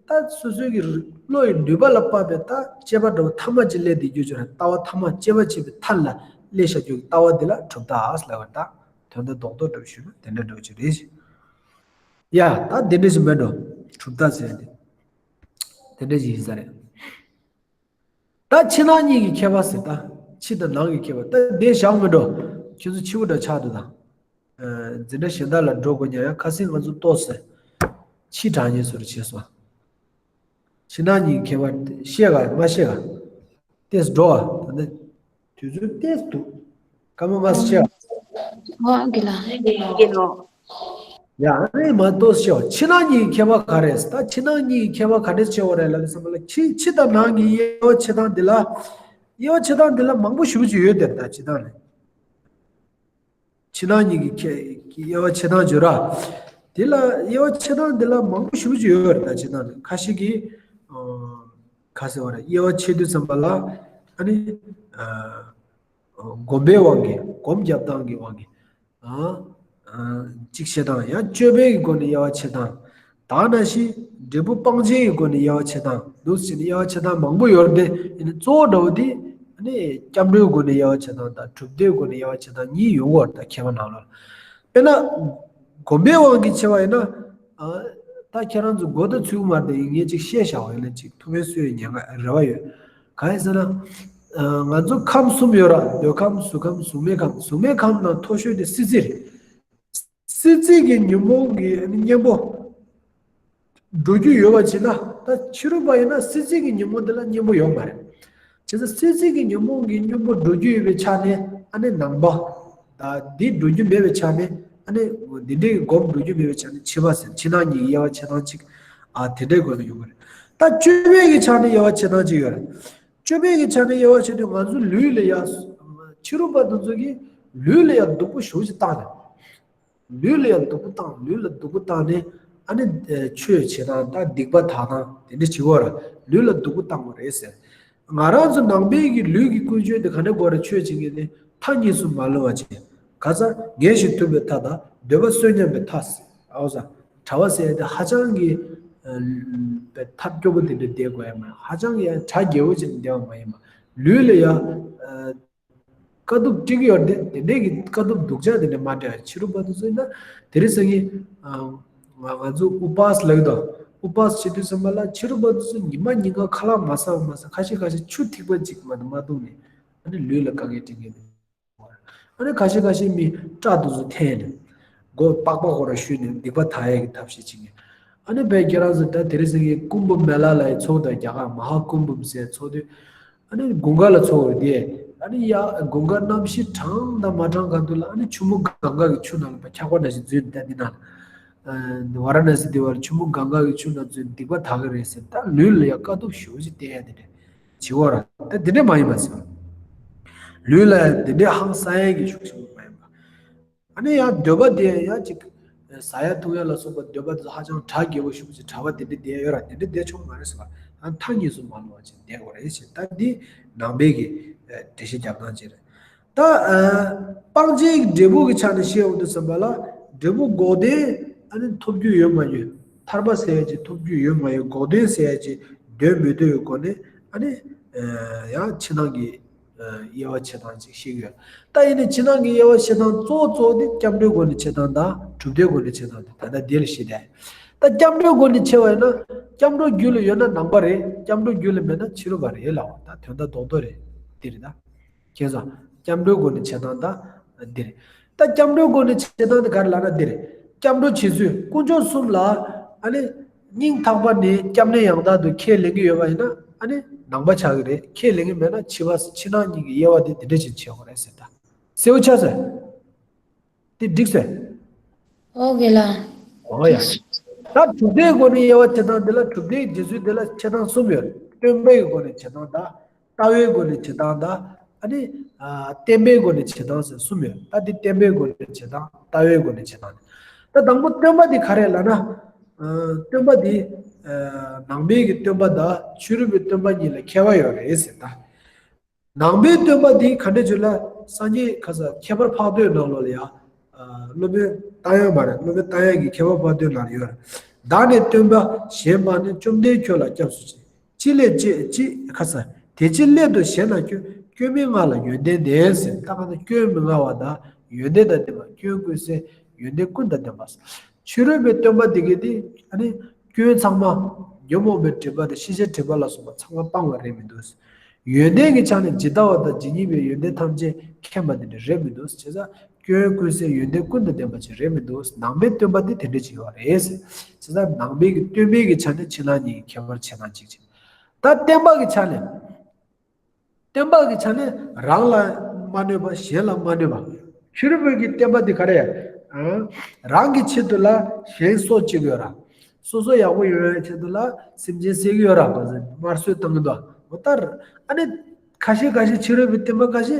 ད་སོ་སོའི་གི་བློ་ཡི་ནུས་པ་ལ་དཔག་པའི་ད་དཔྱད་པ་འདྲ་བོ་མཐའ་མ་ཅིག་སླེབས་བསྡད་རྒྱུ་ཅིག་རེད། ལྟ་བ་མཐའ་མ་དཔྱད་པ་བྱེད་པའི་མཐའ་ལ་སླེབས་བཞག་རྒྱུ་གི་ལྟ་བ་འདི་ལ་གྲུབ་མཐའ་ཟེར་ལབ་པ་རེད། ད་དོན་དག་རྡོག་རྡོག་འདྲ་བོ་ཞུས་ན་དེ་འདྲ་འདྲ་བོ་ཅིག་རེད། ཡ། ད་དེ་འདྲ་ཞིག་མེད་འགྲོ། གྲུབ་མཐའ་ཟེར་ཡ་དེ་དེ་འདྲ་ཞིག་ཡིན་ས་རེད། ད་ཕྱི་ནང་གཉིས་ཀྱི་ཁྱད་པར་ཟེར། ད་ཕྱི་དང་ནང་གི་ཁྱད་པར། ད་དེ་བཞག་མི་འགྲོ། ཁྱེད་ཚོ་འཆི་བོ་འདྲ་ཆགས་འདུག་ད། ཨ། འཛིན་གྲྭ་གཞན་དག་ལ་འགྲོ་དགོས་ཉག་ཡ། ཁ་སང་ང་ཚོ་ཏོག་ཙམ་ཕྱི་དྲགས་ཉེས་བཟོ་འདྲ་བྱས་སོང་། ཕྱི་ནང་གཉིས་ཀྱི་ཁྱད་པར་ཤེས་ག་མ་ཤེས་ག་ཏེས་འགྲོ་བ། ད་ནི་དུས་ཚོད་ཏེས་འདུག་སྐར་མ་མ་ཤེས་ག་ཨོ་གི་ལ། གི་ལོ། ཡ། ཨ་ནི་མ་ཏོག་ཤེས་བ། ཕྱི་ནང་གཉིས་ཀྱི་ཁྱད་པར་ག་རེ། ད་ཕྱི་ནང་གཉིས་ཀྱི་ཁྱད་པར་ག་འདྲས་ཆེ་བ་རེད་ལབ་ཙམ་པ་ལ། ཕྱི་ཕྱི་དང་ནང་གི་དབྱེ་བ་ཕྱེ་སྟངས་འདི་ལ། དབྱེ་བ་ཕྱེ་སྟངས་འདི་ལ་མང་པོ་ཞེ་པོ་ཅིག་ཡོད་དེ། ད་ཕྱི་ནང་ནས། ཕྱི་ནང་གཉིས་ཀྱི་ཁྱད་དབྱེ་བ་ཕྱེ་སྟངས་བརྗོད་ར། དེ་ལ་དབྱེ་བ་ཕྱེ་སྟངས་འདི་ལ་མང་པོ་ཞེ་པོ་ཅིག་ཡོད་རེད། ད་ཕྱི་ནང་ནས་ཁ་ཤས་ཀྱིས། ཨ། ག་ཟེར་བ་རེད། དབྱེ་བ་ཕྱེ་དུས་ཙམ་པ་ལ། ཨ་ནི། ཨ། སྒོམ་པའི་དབང་གིས། སྒོམ་རྒྱབ་སྟངས་ཀྱི་དབང་གིས། ཨ། ཨ། གཅིག་བཤད་སྟངས། ཡང་སྤྱོད་པའི་སྒོ་ནས་དབྱེ་བ་ཕྱེ་སྟངས། ད་ནང་བཞིན་འབྲས་བུ་སྤང་བྱའི་སྒོ་ནས་དབྱེ་བ་ཕྱེ་སྟངས། འདུག་སེ་བྱས་ནས་དབྱེ་བ་ཕྱེ་སྟངས་མང་པོ་ཡོད་རེད། ཡིན་ནའི་གཙོ་བོ་འདྲ་བོ་དེ། ཨ་ནི་སྐྱབས་འགྲོའི་སྒོ་ནས་དབྱེ་བ་ཕྱེ་སྟངས་དང་གྲུབ་མཐའི་སྒོ་ནས་དབྱེ་བ་ཕྱེ་སྟངས་གཉིས་ཡོང་གི་ཡོད་རེད། ད་མཁས་པ་ནང་ལོགས་ལ། དཔེར་ན། སྒོམ་པའི་དབང་གིས་ཕྱེ་བ་ཡིན་ན། ཨ། ད་ཁྱེད་རང་ཚོ་མགོ་ད་ཚོད་ཀྱི་མ་རེད། ངས་ཅིག་བཤད་བཞག་པ་ཡིན་ན། ཅིག་ཐུགས་ཕན་གསོས་ཡོད་ཉེན་ཁ་རེ་བ་ཡོད། གང་ཡིན་ཟེར་ན། ཨ། ང་ཚོ་ཁམས་གསུམ་ཡོད་ར། འདོད་ཁམས། གཟུགས་ཁམས། གཟུགས་མེད་ཁམས། གཟུགས་མེད་ཁམས་ནང་མཐོ་ཤོས་དེ་སྲིད་རྩེ་རེད། སྲིད་རྩེ་གི་ཉོན་མོངས་ཀྱི་གཉེན་པོ་འགྲོ་རྒྱུ་ཡོད་པ་བྱས་ན། ད་ཕྱི་རོལ་པ་ཡིན་ན་སྲིད་རྩེ་གི་ཉོན་མོངས་འདི་ལ་གཉེན་པོ་ཡོད་མ་རེད། བྱས་ཙང་སྲིད་རྩེ་གི་ཉོན་མོངས་ཀྱི་གཉེན་པོ་འགྲོ་རྒྱུ་ཡོད་པའི་ཆ་ནས། ཨ་ནི་ནང་པ། ད་འདི་འགྲོ་རྒྱུ་མེད་པའི་ཆ་ནས། ཨ་ནི་འདི་འདྲའི་སྒོམ་འགྲོ་རྒྱུ་མེད་པའི་ཆ་ནས་ཕྱི་པ་ཟེར། ཕྱི་ནང་གཉིས་ཀྱི་དབྱེ་བ་ཕྱེ་སྟངས་གཅིག་ཨ། དེ་འདྲའི་སྒོ་ནས་ཡོང་གི་རེད། ད་སྤྱོད་པའི་གི་ཆ་ནས་དབྱེ་བ་ཕྱེ་སྟངས་གཅིག་ཡོད་རེད། སྤྱོད་པའི་གི་ཆ་ནས་དབྱེ་བ་ཕྱེ་དུས། ང་ཚོ་ལུས་ལ་ཡ། ཕྱི་རོལ་པ་དེ་ཚོ་གིས་ལུས་ལ་ཡ་སྡུག་པོ་ཞེ་པོ་ཅིག་བཏང་ནས། ལུས་ལ་ཡང་སྡུག་པོ་བཏང་། ལུས་ལ་སྡུག་པོ་བཏང་ནས། ཨ་ནི། ཨ། ཆོས་བྱེད་སྟངས་དང་སྡིག་པ་དག་སྟངས་དེ་འདྲ་བྱེད་དགོས་ར། ལུས་ལ་སྡུག་པོ་བཏང་དགོས་རེད་ཟེར། ང་རང་ཚོ་ནང་པའི་གི་ལུས་ཀྱི་ཀུན་སྤྱོད་དེ་ག་འདྲ་དགོས་རེད། ཆོས་བྱེད་མཁན་དེ་མཐའ་གཉིས་སུ་མ་ལྷུང་བ་བྱེད། ག་ས་ངལ་ཞིང་དུབ་པའི་མཐའ་དང་། འདོད་པ་གསོད་སྙམ་པའི་མཐའ་ཟེར། ཨའོ་ས། གྲྭ་པ་ཟེར་ཡ་དེ་ཧ་ཅང་གི། ཨ། པའི་ཐབས་སྐྱོ་པོ་དེ་འདྲ་བསྡད་དགོས་ཡ་མ་རེད། ཧ་ཅང་གི་ཡང་གྲ་རྒྱས་པོ་བྱས་ནས་བསྡད་པ་མ་ཡིན་པ། ལུས་ལ་ཡང་། ཨ། དཀའ་ཐུབ་སྤྲད་ཀྱི་ཡོད་རེད། དེ་འདྲའི་གི་དཀའ་ཐུབ་སྡུག་ཅག་དེ་འདྲ་མ་སྤྲད། ཕྱི་རོལ་པ་དེ་ཚོ་ཡིན་ན་དེ་རིང་སང་ཉིན། ཨ། ང་ང་ཚོ་ཨུ་པཱས་ལབ་ཀྱི་འདུག་ཨུ་པཱས་བྱེད་དུས་ཙམ་པ་ལ་ཕྱི་རོལ་པ་དེ་ཚོ་ཉི་མ་ཉིན་གང་ཁ་ལག་མ་ཟ་བ་མ་ཟ། ཁ་ཤས་ཁ་ཤས་ཆུ་ཐིགས་པ་གཅིག་མ་གཏོགས་མ་འཐུང་ནས། ཨ་ནི་ལུས་ལ་དཀའ་ངལ་སྤྲད་མཁན་འདུག་ཨ་ནི་ཁ་ཤས་ཁ་ཤས་མི་སྐྲ་དེ་ཚོ་འཐེན་ནས། མགོ་པགས་པ་ཁོ་ར་བཤུས་ནས་སྡིག་པ་དག་ཡས་ཀྱི་ཐབས་ཤེས་བྱེད་མཁན། ཨ་ནི་བས་ཁྱེད་རང་ཚོ་ད་དེ་རིང་སང་ཉིན་ཀུམ་བྷ་མེ་ལ་ལབ་ཡས་ཚོགས་དང་། རྒྱ་གར་མ་ཧཱ་ཀུམ་བྷ་ཟེར་ཚོགས་དུས། ཨ་ནི་དགུན་ཁ་ལ་ཚོགས་པ་དེ། ཨ་ནི་ཡ་དགུན་ཁ་གནམ་གཤིས་གྲང་དང་མ་གྲང་ག་དུས་ལ། ཨ་ནི་ཆུ་མོ་གངྒཱ་གི་ཆུ་ནང་ལ་ཕར་འཁྱག་པ་ནང་བཞིན་འཛུལ་ནས། ད་འདི་ནང་ལ། ཝཱ་ར་ཎ་སི་འདི་བར་ཆུ་མོ་གངྒཱ་གི་ཆུ་ནང་འཛུལ་ནས་སྡིག་པ་དག་གི་རེད་ཟེར། ད་ལུས་ལ་ཡ་དཀའ་སྡུག་ཞེ་པོ་ཅིག་བསྟན་ཡ་དེ་འདྲ་བྱེད་དགོས་ར། ད་འདི་འདྲ་མ་ཡིན་པ་ཟེར། ལུས་ལ་ཡ་འདི་འདྲ་ཧང་སང་ཡ་གི་ཤུགས་ཆེན་པོ་མ་ཡིན་པ། ཨ་ནི་ཡང་འདོད་པ་དེ་ཡང་ཅིག་ཟ་ཡ་འཐུང་ཡ་ལ་སོགས་པ་འདོད་པ་དེ་ཚོ་ཧ་ཅང་གྲ་རྒྱས་པོ་ཞེ་པོ་ཅིག་གྲྭ་པ་དེ་འདྲ་བསྡད་ཡོད་ར། དེ་འདྲ་བསྡད་ཆོག་མ་རེད་ཟེར་བ། ཨ། མཐའ་གཉིས་སུ་མ་ལྷུང་བ་ཅིག་བསྡད་དགོས་རེད་ཟེར། ད་འདི་ནང་པའི་གི་འགྲེལ་བཤད་རྒྱབ་སྟངས་ཅིག་རེད། ད། ཨ། སྤང་བྱའི་འབྲས་བུ་གི་ཆ་ནས་བཤད་འོང་དུས་ཙམ་པ་ལ། འབྲས་བུ་འགོག་བདེན། ཨ་ནི་ཐོབ་རྒྱུ་ཡོད་མ་ཡོད། ཐར་པ་ཟེར་ཡ་ཅིག་ཐོབ་རྒྱུ་ཡོད་མ་ཡོད། འགོག་བདེན་ཟེར་ཡ་ཅིག་འདོད་མི་འདོད་ཡོད་སྒོ་ནས། ཨ་ནི། ཨ། ཡང་ཕྱི་ནང་གི། ཨ། དབྱེ་བ་ཕྱེ་སྟངས་ཅིག་བཤད་ཀྱི་ཡོད། ད་ཡིན་ནའི་ཕྱི་ནང་གི་དབྱེ་བ་ཕྱེ་སྟངས་གཙོ་བོ་གཙོ་བོ་དེ་སྐྱབས་འགྲོའི་སྒོ་ནས་ཕྱེ་སྟངས་དང་། གྲུབ་མཐའི་སྒོ་ནས་ཕྱེ་སྟངས་དེ་ད་ལྟ་འདི་ལ་བཤད་དེ། ད་སྐྱབས་འགྲོའི་སྒོ་ནས་ཕྱེ་བ་ཡིན་ན། སྐྱབས་འགྲོ་རྒྱུད་ལ་ཡོད་ན་ནང་པ་རེད། སྐྱབས་འགྲོ་རྒྱུད་ལ་མེད་ན་ཕྱི་རོལ་པ་རེད་ལབ་པ། ད་དོན་དག་རྡོག་རྡོག་རེད། འདི་རེད་ད། མཁྱེན་སོང་། སྐྱབས་འགྲོའི་སྒོ་ནས་བྱེད་སྟངས་ད་འདི་རེད། ད་སྐྱབས་འགྲོའི་སྒོ་ནས་བྱེད་སྟངས་དེ་ག་རེ་ལབ་ན་འདི་རེད། སྐྱབས་འགྲོ་བྱེད་ཚུལ། དཀོན་མཆོག་གསུམ་ལ་ཨ་ནི་སྙིང་ཐག་པ་ནས་སྐྱབས་གནས་ཡང་དག་ཏུ་ཁས་ལེན་གྱི་ཡོད་པ་ཡིན་ན། ཨ་ནི་ནང་པ་ཆགས་ཀྱི་རེད། ཁས་ལེན་གྱི་མེད་ན་ཕྱི་པ། ཕྱི་ནང་གཉིས་ཀྱི་དབྱེ་བ་དེ་དེ་འདྲ་ཞིག་ཕྱེ་དགོས་རེད་ཟེར་ད། གསལ་པོ་ཆགས་སོང་། དེ་འགྲིག་སོང་། ཨོ་རྒན་ལགས། ཨོ་ཡ། ད་གྲུབ་མཐའི་སྒོ་ནས་དབྱེ་བ་ཕྱེ་སྟངས་འདི་ལ། གྲུབ་མཐའི་རྗེས་སུ་འདི་ལ་ཕྱེ་སྟངས་གསུམ་ཡོད། སྟོན་པའི་སྒོ་ནས་ཕྱེ་སྟངས་དང་། ལྟ་བའི་སྒོ་ནས་ཕྱེ་སྟངས་དང་། ཨ་ནི་ཨ་བསྟན་པའི་སྒོ་ནས་ཕྱེ་སྟངས་ཟེར་གསུམ་ཡོད། ད་འདི་བསྟན་པའི་སྒོ་ནས་ཕྱེ་སྟངས། ལྟ་བའི་སྒོ་ནས་ཕྱེ་སྟངས། ད་དང་པོ་སྟོན་པ་འདི་ག་རེ་ལབ་ན། ཨ་སྟོན་པ་འདི་ཨ་ནང་པའི་གི་སྟོན་པ་དང་ཕྱི་རོལ་པའི་སྟོན་པ་གཉིས་ལ་ཁྱད་པར་ཡོད་རེད་ཟེར་ད། ནང་པའི་སྟོན་པ་འདི་ག་འདྲ་བྱུང་ལ། སངས་རྒྱས་ཁ་ས་ཁྱད་པར་འཕགས་བསྟོད་ནང་ལོགས་ལ་ཡ། ཨ་སློབ་དཔོན་རྟ་དབྱངས་མ་རེད། སློབ་དཔོན་རྟ་དབྱངས་ཀྱི་ཁྱད་པར་འཕགས་བསྟོད་ནང་ལ་ཡོད་རེད། བདག་ནི་སྟོན་པ་གཞན་མ་ནི། བཅོམ་ལྡན་ཁྱོད་ལ་སྐྱབས་སུ་མཆི། ཅི་སླད་ཅེས་ཅི་ཁ་ས། དེ་ཅི་སླད་དུ་གཞན་ལ་སྐྱོན། སྐྱོན་མི་མངའ་ལ་ཡོན་ཏན་ལྡན་ཟེར། ད་ག་ན་སྐྱོན་མི་མངའ་བ་དང་ཡོན་ཏན་དང་ལྡན་པ། སྐྱོན་ཀུན་ཟད་ཡོན་ཏན་ཀུན་དང་ལྡན་པ། ཕྱི་རོལ་པའི་སྟོན་པ་འདི་གས་དེ་ཨ་ནི་སྐྱོན་ཚང་མ། ཉོན་མོངས་པའི་སྒྲིབ་པ་དང་ཤེས་བྱའི་སྒྲིབ་པ་ལ་སོགས་པ་ཚང་མ་སྤངས་པ་རེད་མི་འདུག། ཡོན་ཏན་གྱི་ཆ་ནས་ཇི་ལྟ་བ་དང་ཇི་སྙེད་པའི་ཡོན་ཏན་ཐམས་ཅད་མཁྱེན་པ་དེ་འདྲ་རེད་མི་འདུག། བྱས་ཙང་སྐྱོན་ཀུན་ཟད་ཡོན་ཏན་ཀུན་དང་ལྡན་པ་ཅིག་རེད་མི་འདུག། ནང་པའི་སྟོན་པ་དེ་དེ་འདྲ་ཅིག་ཡོད་རེད། བྱས་ཙང་ནང་པའི་གི་སྟོན་པའི་གི་ཆ་ནས་ཕྱི་ནང་གཉིས་ཀྱི་ཁྱད་པར་ཕྱེ་སྟངས་གཅིག་བྱས། ད་བསྟན་པ་གི་ཆ་ནས། བསྟན་པ་གི་ཆ་ནས་རང་ལ་མ་གནོད་པ། གཞན་ལ་མ་གནོད་པ། ཕྱི་རོལ་པའི་གི་བསྟན་པ་འདི་ག་རེ། ཨ། རང་གི་ཆེད་དུ་ལ་གཞན་སྲོག་བཅད་ཀྱི་ཡོད་ར། སོ་སོ་ཡག་པོ་ཡོང་ཡའི་ཆེད་དུ་ལ་སེམས་ཅན་བསད་ཀྱི་ཡོད་ར། དམར་གསོད་བཏང་གི་འདུག། འོ་ད་ཨ་ནི་ཁ་ཤས་ཁ་ཤས། ཕྱི་རོལ་པའི་བསྟན་པ་ཁ་ཤས་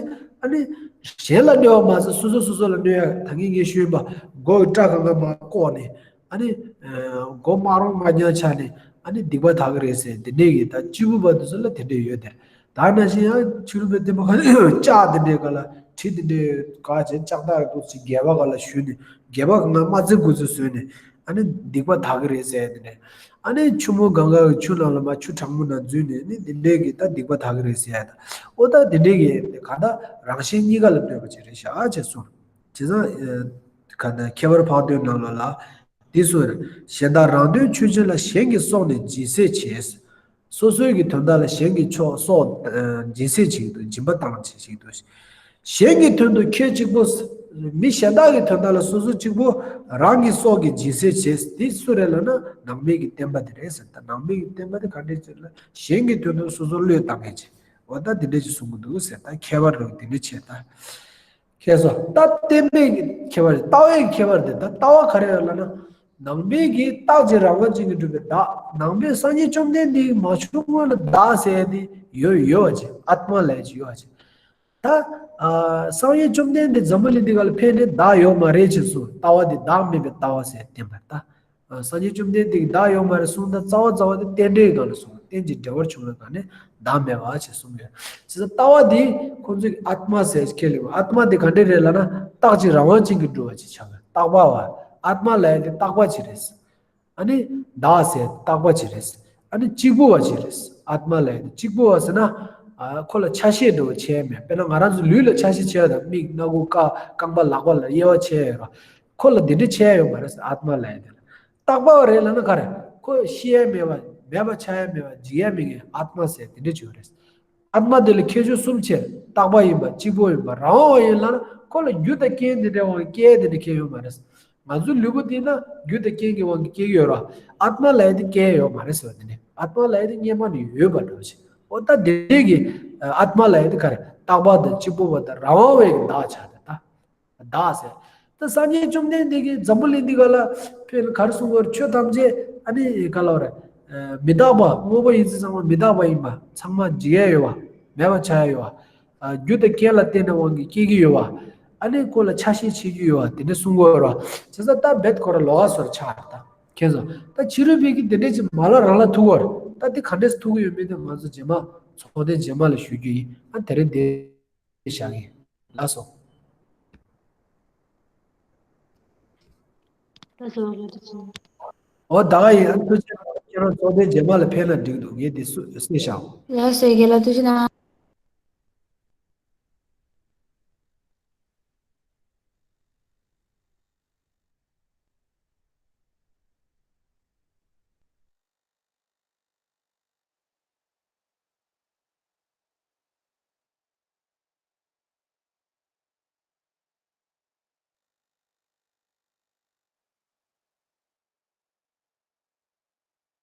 ཨ་ནི་གཞན་ལ་གནོད་པ་མ་ཟད་སོ་སོ་སོ་སོ་ལ་གནོད་ཡ། ད་གིན་ངས་ཞུས་པ། མགོ་གི་སྐྲ་གང་ག་མར་བཀོག་ནས། ཨ་ནི་ཨ་མགོ་དམར་རོང་དམར་རྐྱང་ཆགས་ནས་ཨ་ནི་སྡིག་པ་དག་གི་རེད་ཟེར། འདི་འདྲས་ཀྱི་ད་སྐྱེས་བུ་པ་འདི་ཚོ་ལ་དེ་འདྲས་ཡོད་དེ། ད་ནང་བཞིན་ཡང་ཕྱི་རོལ་པའི་བསྟན་པ་ཁ་ནས་ལྕགས་འདི་འདྲས་ག་ལ། གྲི་འདི་འདྲས་ག་བྱས། ལྕགས་ཐག་འདུག་ཅིག་སྒལ་པ་ག་ལ་གཞུས་ནས། སྒལ་པ་གང་ག་དམར་རྩེ་དགུ་རྩེ་བཟོས་ནས་ཨ་ནི་སྡིག་པ་དག་གི་རེད་ཟེར། འདི་འདྲས་ཨ་ནི་ཆུ་མོ་གང་ག་གི་ཆུ་ནང་ལ་མར་ཆུ་གྲང་མོ་ནང་འཛུལ་ནས་ནི་འདི་འདྲས་ཀྱི་ད་སྡིག་པ་དག་གི་རེད་ཟེར་ཡ། ད་འོ་ད་འདི་འདྲས་ཀྱི་ག་ད་རང་གཞན་གཉིས་ཀ་ལ་གནོད་པ་ཅིག་རེད་ཤག་ཅེས་གསུངས། བྱས་ཙང་། ཨ། ག་ད་ཁྱད་པར་འཕགས་བསྟོད་ནང་ལོགས་ལ། འདི་གསུངས་རེད། གཞན་དག་རང་དོན་ཆོས་ཅན་ལ། གཞན་གྱི་སྲོག་ནི་སྦྱིན་སྲེག་བྱེད། སོ་སོའི་གི་དོན་དག་ལ་གཞན་གྱི་ཆོག་སྲོག་ཨ་སྦྱིན་སྲེག་བྱེད་ཀྱི་འདུག། སྦྱིན་པ་བཏང་བྱེད་ཀྱི་འདུག། གཞན་གྱི་དོན་དུ་ཁྱེད་གཅིག་པུ། མི་གཞན་དག་གི་དོན་དག་ལ་སོ་སོ་གཅིག་པུ་རང་གི་སྲོག་གི་སྦྱིན་སྲེག་བྱེད། འདི་སུ་རེད་ལབ་ན་ནང་པའི་གི་བསྟན་པ་འདི་རེད་ཟེར། ད་ནང་པའི་གི་བསྟན་པ་འདི་ག་འདྲས་ཟེར་ལ། གཞན་གྱི་དོན་དུ་སོ་སོ་བློས་བཏང་མཁན་ཅིག། འོ་ད་འདི་འདྲས་ཅིག་གསུང་གི་འདུག་ཟེར། ད་ཁྱད་པར་རེད། འདི་འདྲས་བྱས་ད། ཁྱེད་སོ་ད་བསྟན་པའི་གི་ཁྱད་པར་རེད། ལྟ་བའི་གི་ཁྱད་པར་རེད། ད་ལྟ་བ་ག་རེ་རེད་ལབ་ན། ནང་པའི་གི་རྟག་གཅིག་རང་དབང་ཅན་གྱིས་གྲུབ་པའི་བདག། ནང་པའི་སངས་རྒྱས་བཅོམ་ལྡན་འདས་མ་བྱུང་སྔོན་ལ་བདག་ཟེར་ཡ་དེ་ཡོད་ཡོད་པ་ཅིག། ཨཱཏྨ་ལབ་ཡ་ཅིག་ཡོད་པ་ཅིག། ད་ཨ་སངས་རྒྱས་བཅོམ་ལྡན་འདས་འཛམ་བུ་གླིང་འདི་ག་ལ་ཕེབས་ནས་བདག་ཡོད་མ་རེད་ཅེས་གསུངས། ལྟ་བ་འདི་བདག་མེད་པའི་ལྟ་བ་ཟེར་བསྟན་པ་རེད་ད། ཨ་སངས་རྒྱས་བཅོམ་ལྡན་འདས་ཀྱིས་བདག་ཡོད་མ་རེད་གསུངས། ད་རྩ་བ་རྩ་བ་དེ་རྟེན་འབྲེལ་སྒང་ལ་གསུངས། རྟེན་ཅིང་འབྲེལ་བར་འབྱུང་བའི་སྒང་ནས་བདག་མེད་པ་ཞེས་གསུངས་ཡོད། བྱས་ཙང་ལྟ་བ་འདི་ཁོང་ཚོས་ཨཱཏྨ་ཟེར་ཁས་ལེན་པ། ཨཱཏྨ་འདི་ག་འདྲ་རེད་ལབ་ན་རྟག་གཅིག་རང་དབང་ཅན་གྱིས་གྲུབ་པ་ཅིག་ཆགས་པ། རྟག་པ་བ། ཨཱཏྨ་ལབ་ཡ་དེ་རྟག་པ་ཅིག་རེད། ཨ་ནི་བདག་ཟེར་རྟག་པ་ཅིག་རེད། ཨ་ནི་གཅིག་པུ་བ་ཅིག་རེད། ཨཱཏྨ་ལབ་ཡ་དེ་གཅིག་པུ་བ་ཟེར་ན། ཨ་ཁོ་ལ་ཆ་ཤས་འདྲ་བོ་ཆེ་མེད། དཔེར་ན་ང་རང་ཚོ་ལུས་ལ་ཆ་ཤས་ཆེ་བ་དང་། མིག་སྣ་ཁུག་ཀ་རྐང་པ་ལག་པ་ལ་དབྱེ་བ་ཕྱེ་ཡ་ཡོད་ར། ཁོ་ལ་འདི་འདྲ་ཆགས་ཡ་ཡོད་མ་རེད། ཨཱཏྨ་ལབ་ཡ་དེ་ལ། རྟག་པ་རེད་ལབ་ན་ག་རེ། ཁོ་ཤི་ཡ་མེད་པ། མེད་པ་ཆགས་ཡ་མེད་པ། འཇིག་ཡ་མེད་མཁན་ཨཱཏྨ་ཟེར་དེ་འདྲ་ཅིག་ཡོད་རེད། ཨཱཏྨ་དེ་ལ་ཁྱད་ཆོས་གསུམ་ཆེ། རྟག་པ་ཡིན་པ། གཅིག་པོ་ཡིན་པ། རང་དབང་བ་ཡིན་ལབ་ན་ཁོ་ལ་རྒྱུ་དང་རྐྱེན་དེ་འདྲའི་དབང་གིས་སྐྱེ་ཡ་དེ་འདྲ་ཁྱད་ཡོད་མ་རེད། ང་ཚོའི་ལུས་པོ་འདི་ན་རྒྱུ་དང་རྐྱེན་གྱི་དབང་གིས་སྐྱེ་གི་ཡོད་ར། ཨཱཏྨ་ལབ་ཡ་དེ་སྐྱེ་ཡ་ཡོད་མ་རེད་ཟེར་བ་དེ་འདྲ། ཨཱཏྨ་ལབ་ཡ་དེ་སྔོན་མ་ནས་ཡོད་པ་འདྲ་བོ་ཞིག། འོ་ད་དེ་འདྲའི་གི་ཨཱཏྨ་ལབ་ཡ་དེ་ག་རེ། རྟག་པ་དང་གཅིག་པོ་བ་དང་རང་དབང་བའི་གི་བདག་ཆགས་དེ་ད། བདག་ཟེར། ད་སངས་རྒྱས་བཅོམ་ལྡན་འདས་ཀྱིས་འཛམ་བུ་གླིང་འདི་ག་ལ་ཕེབས་ནས་ག་རེ་གསུངས་པ་རེད། ཆོས་ཐམས་ཅད་ཨ་ནི་ག་ལ་བ་རེད། ཨ་མི་རྟག་པ། དངོས་པོ་ཡིན་ཚུལ་ཚང་མ་མི་རྟག་པ་ཡིན་པ། ཚང་མ་འཇིག་ཡ་ཡོད་པ། མེད་པ་ཆགས་ཡ་ཡོད་པ། ཨ་རྒྱུ་དང་རྐྱེན་ལ་བརྟེན་ནས་དབང་གིས་སྐྱེ་གི་ཡོད་པ། ཨ་ནི་ཁོ་ལ་ཆ་ཤས་ཆེ་གི་ཡོད་པ། དེ་འདྲ་གསུང་གི་ཡོད་རེད་བ། བྱས་ཙང་ད་རྦད་ཁོ་རང་ལོགས་ཀ་བཟོ་འདྲ་ཆགས་རེད་ད། མཁྱེན་སོང་། ད་ཕྱི་རོལ་པའི་གི་དེ་འདྲ་ཅིག་མ་ལ་རང་ལ་ཐུག་གི་ཡོད་རེད། ད་དེ་ག་འདྲས་ཐུག་གི་ཡོད་མེད་དེ་ང་ཚོ་རྗེས་མ་ཚོགས་ཐེངས་རྗེས་མ་ལ་ཞུ་རྒྱུ་ཡིན། ཨ་དེ་རིང་འདི་བཞག་གི་ཡིན། ལགས་སོ། ལགས་སོ། འོ་ད་ག་ཡིན། ཨ་ཐུགས་རྗེ་ཆེ། ཁྱེད་རང་ཚོགས་ཐེངས་རྗེས་མ་ལ་ཕེབས་ན་འགྲིག་འདུག། ངས་འདི་སུ་སུས་བཞག། ལགས་སོ། རྒན་ལགས་ཐུགས་རྗེ་གནང་།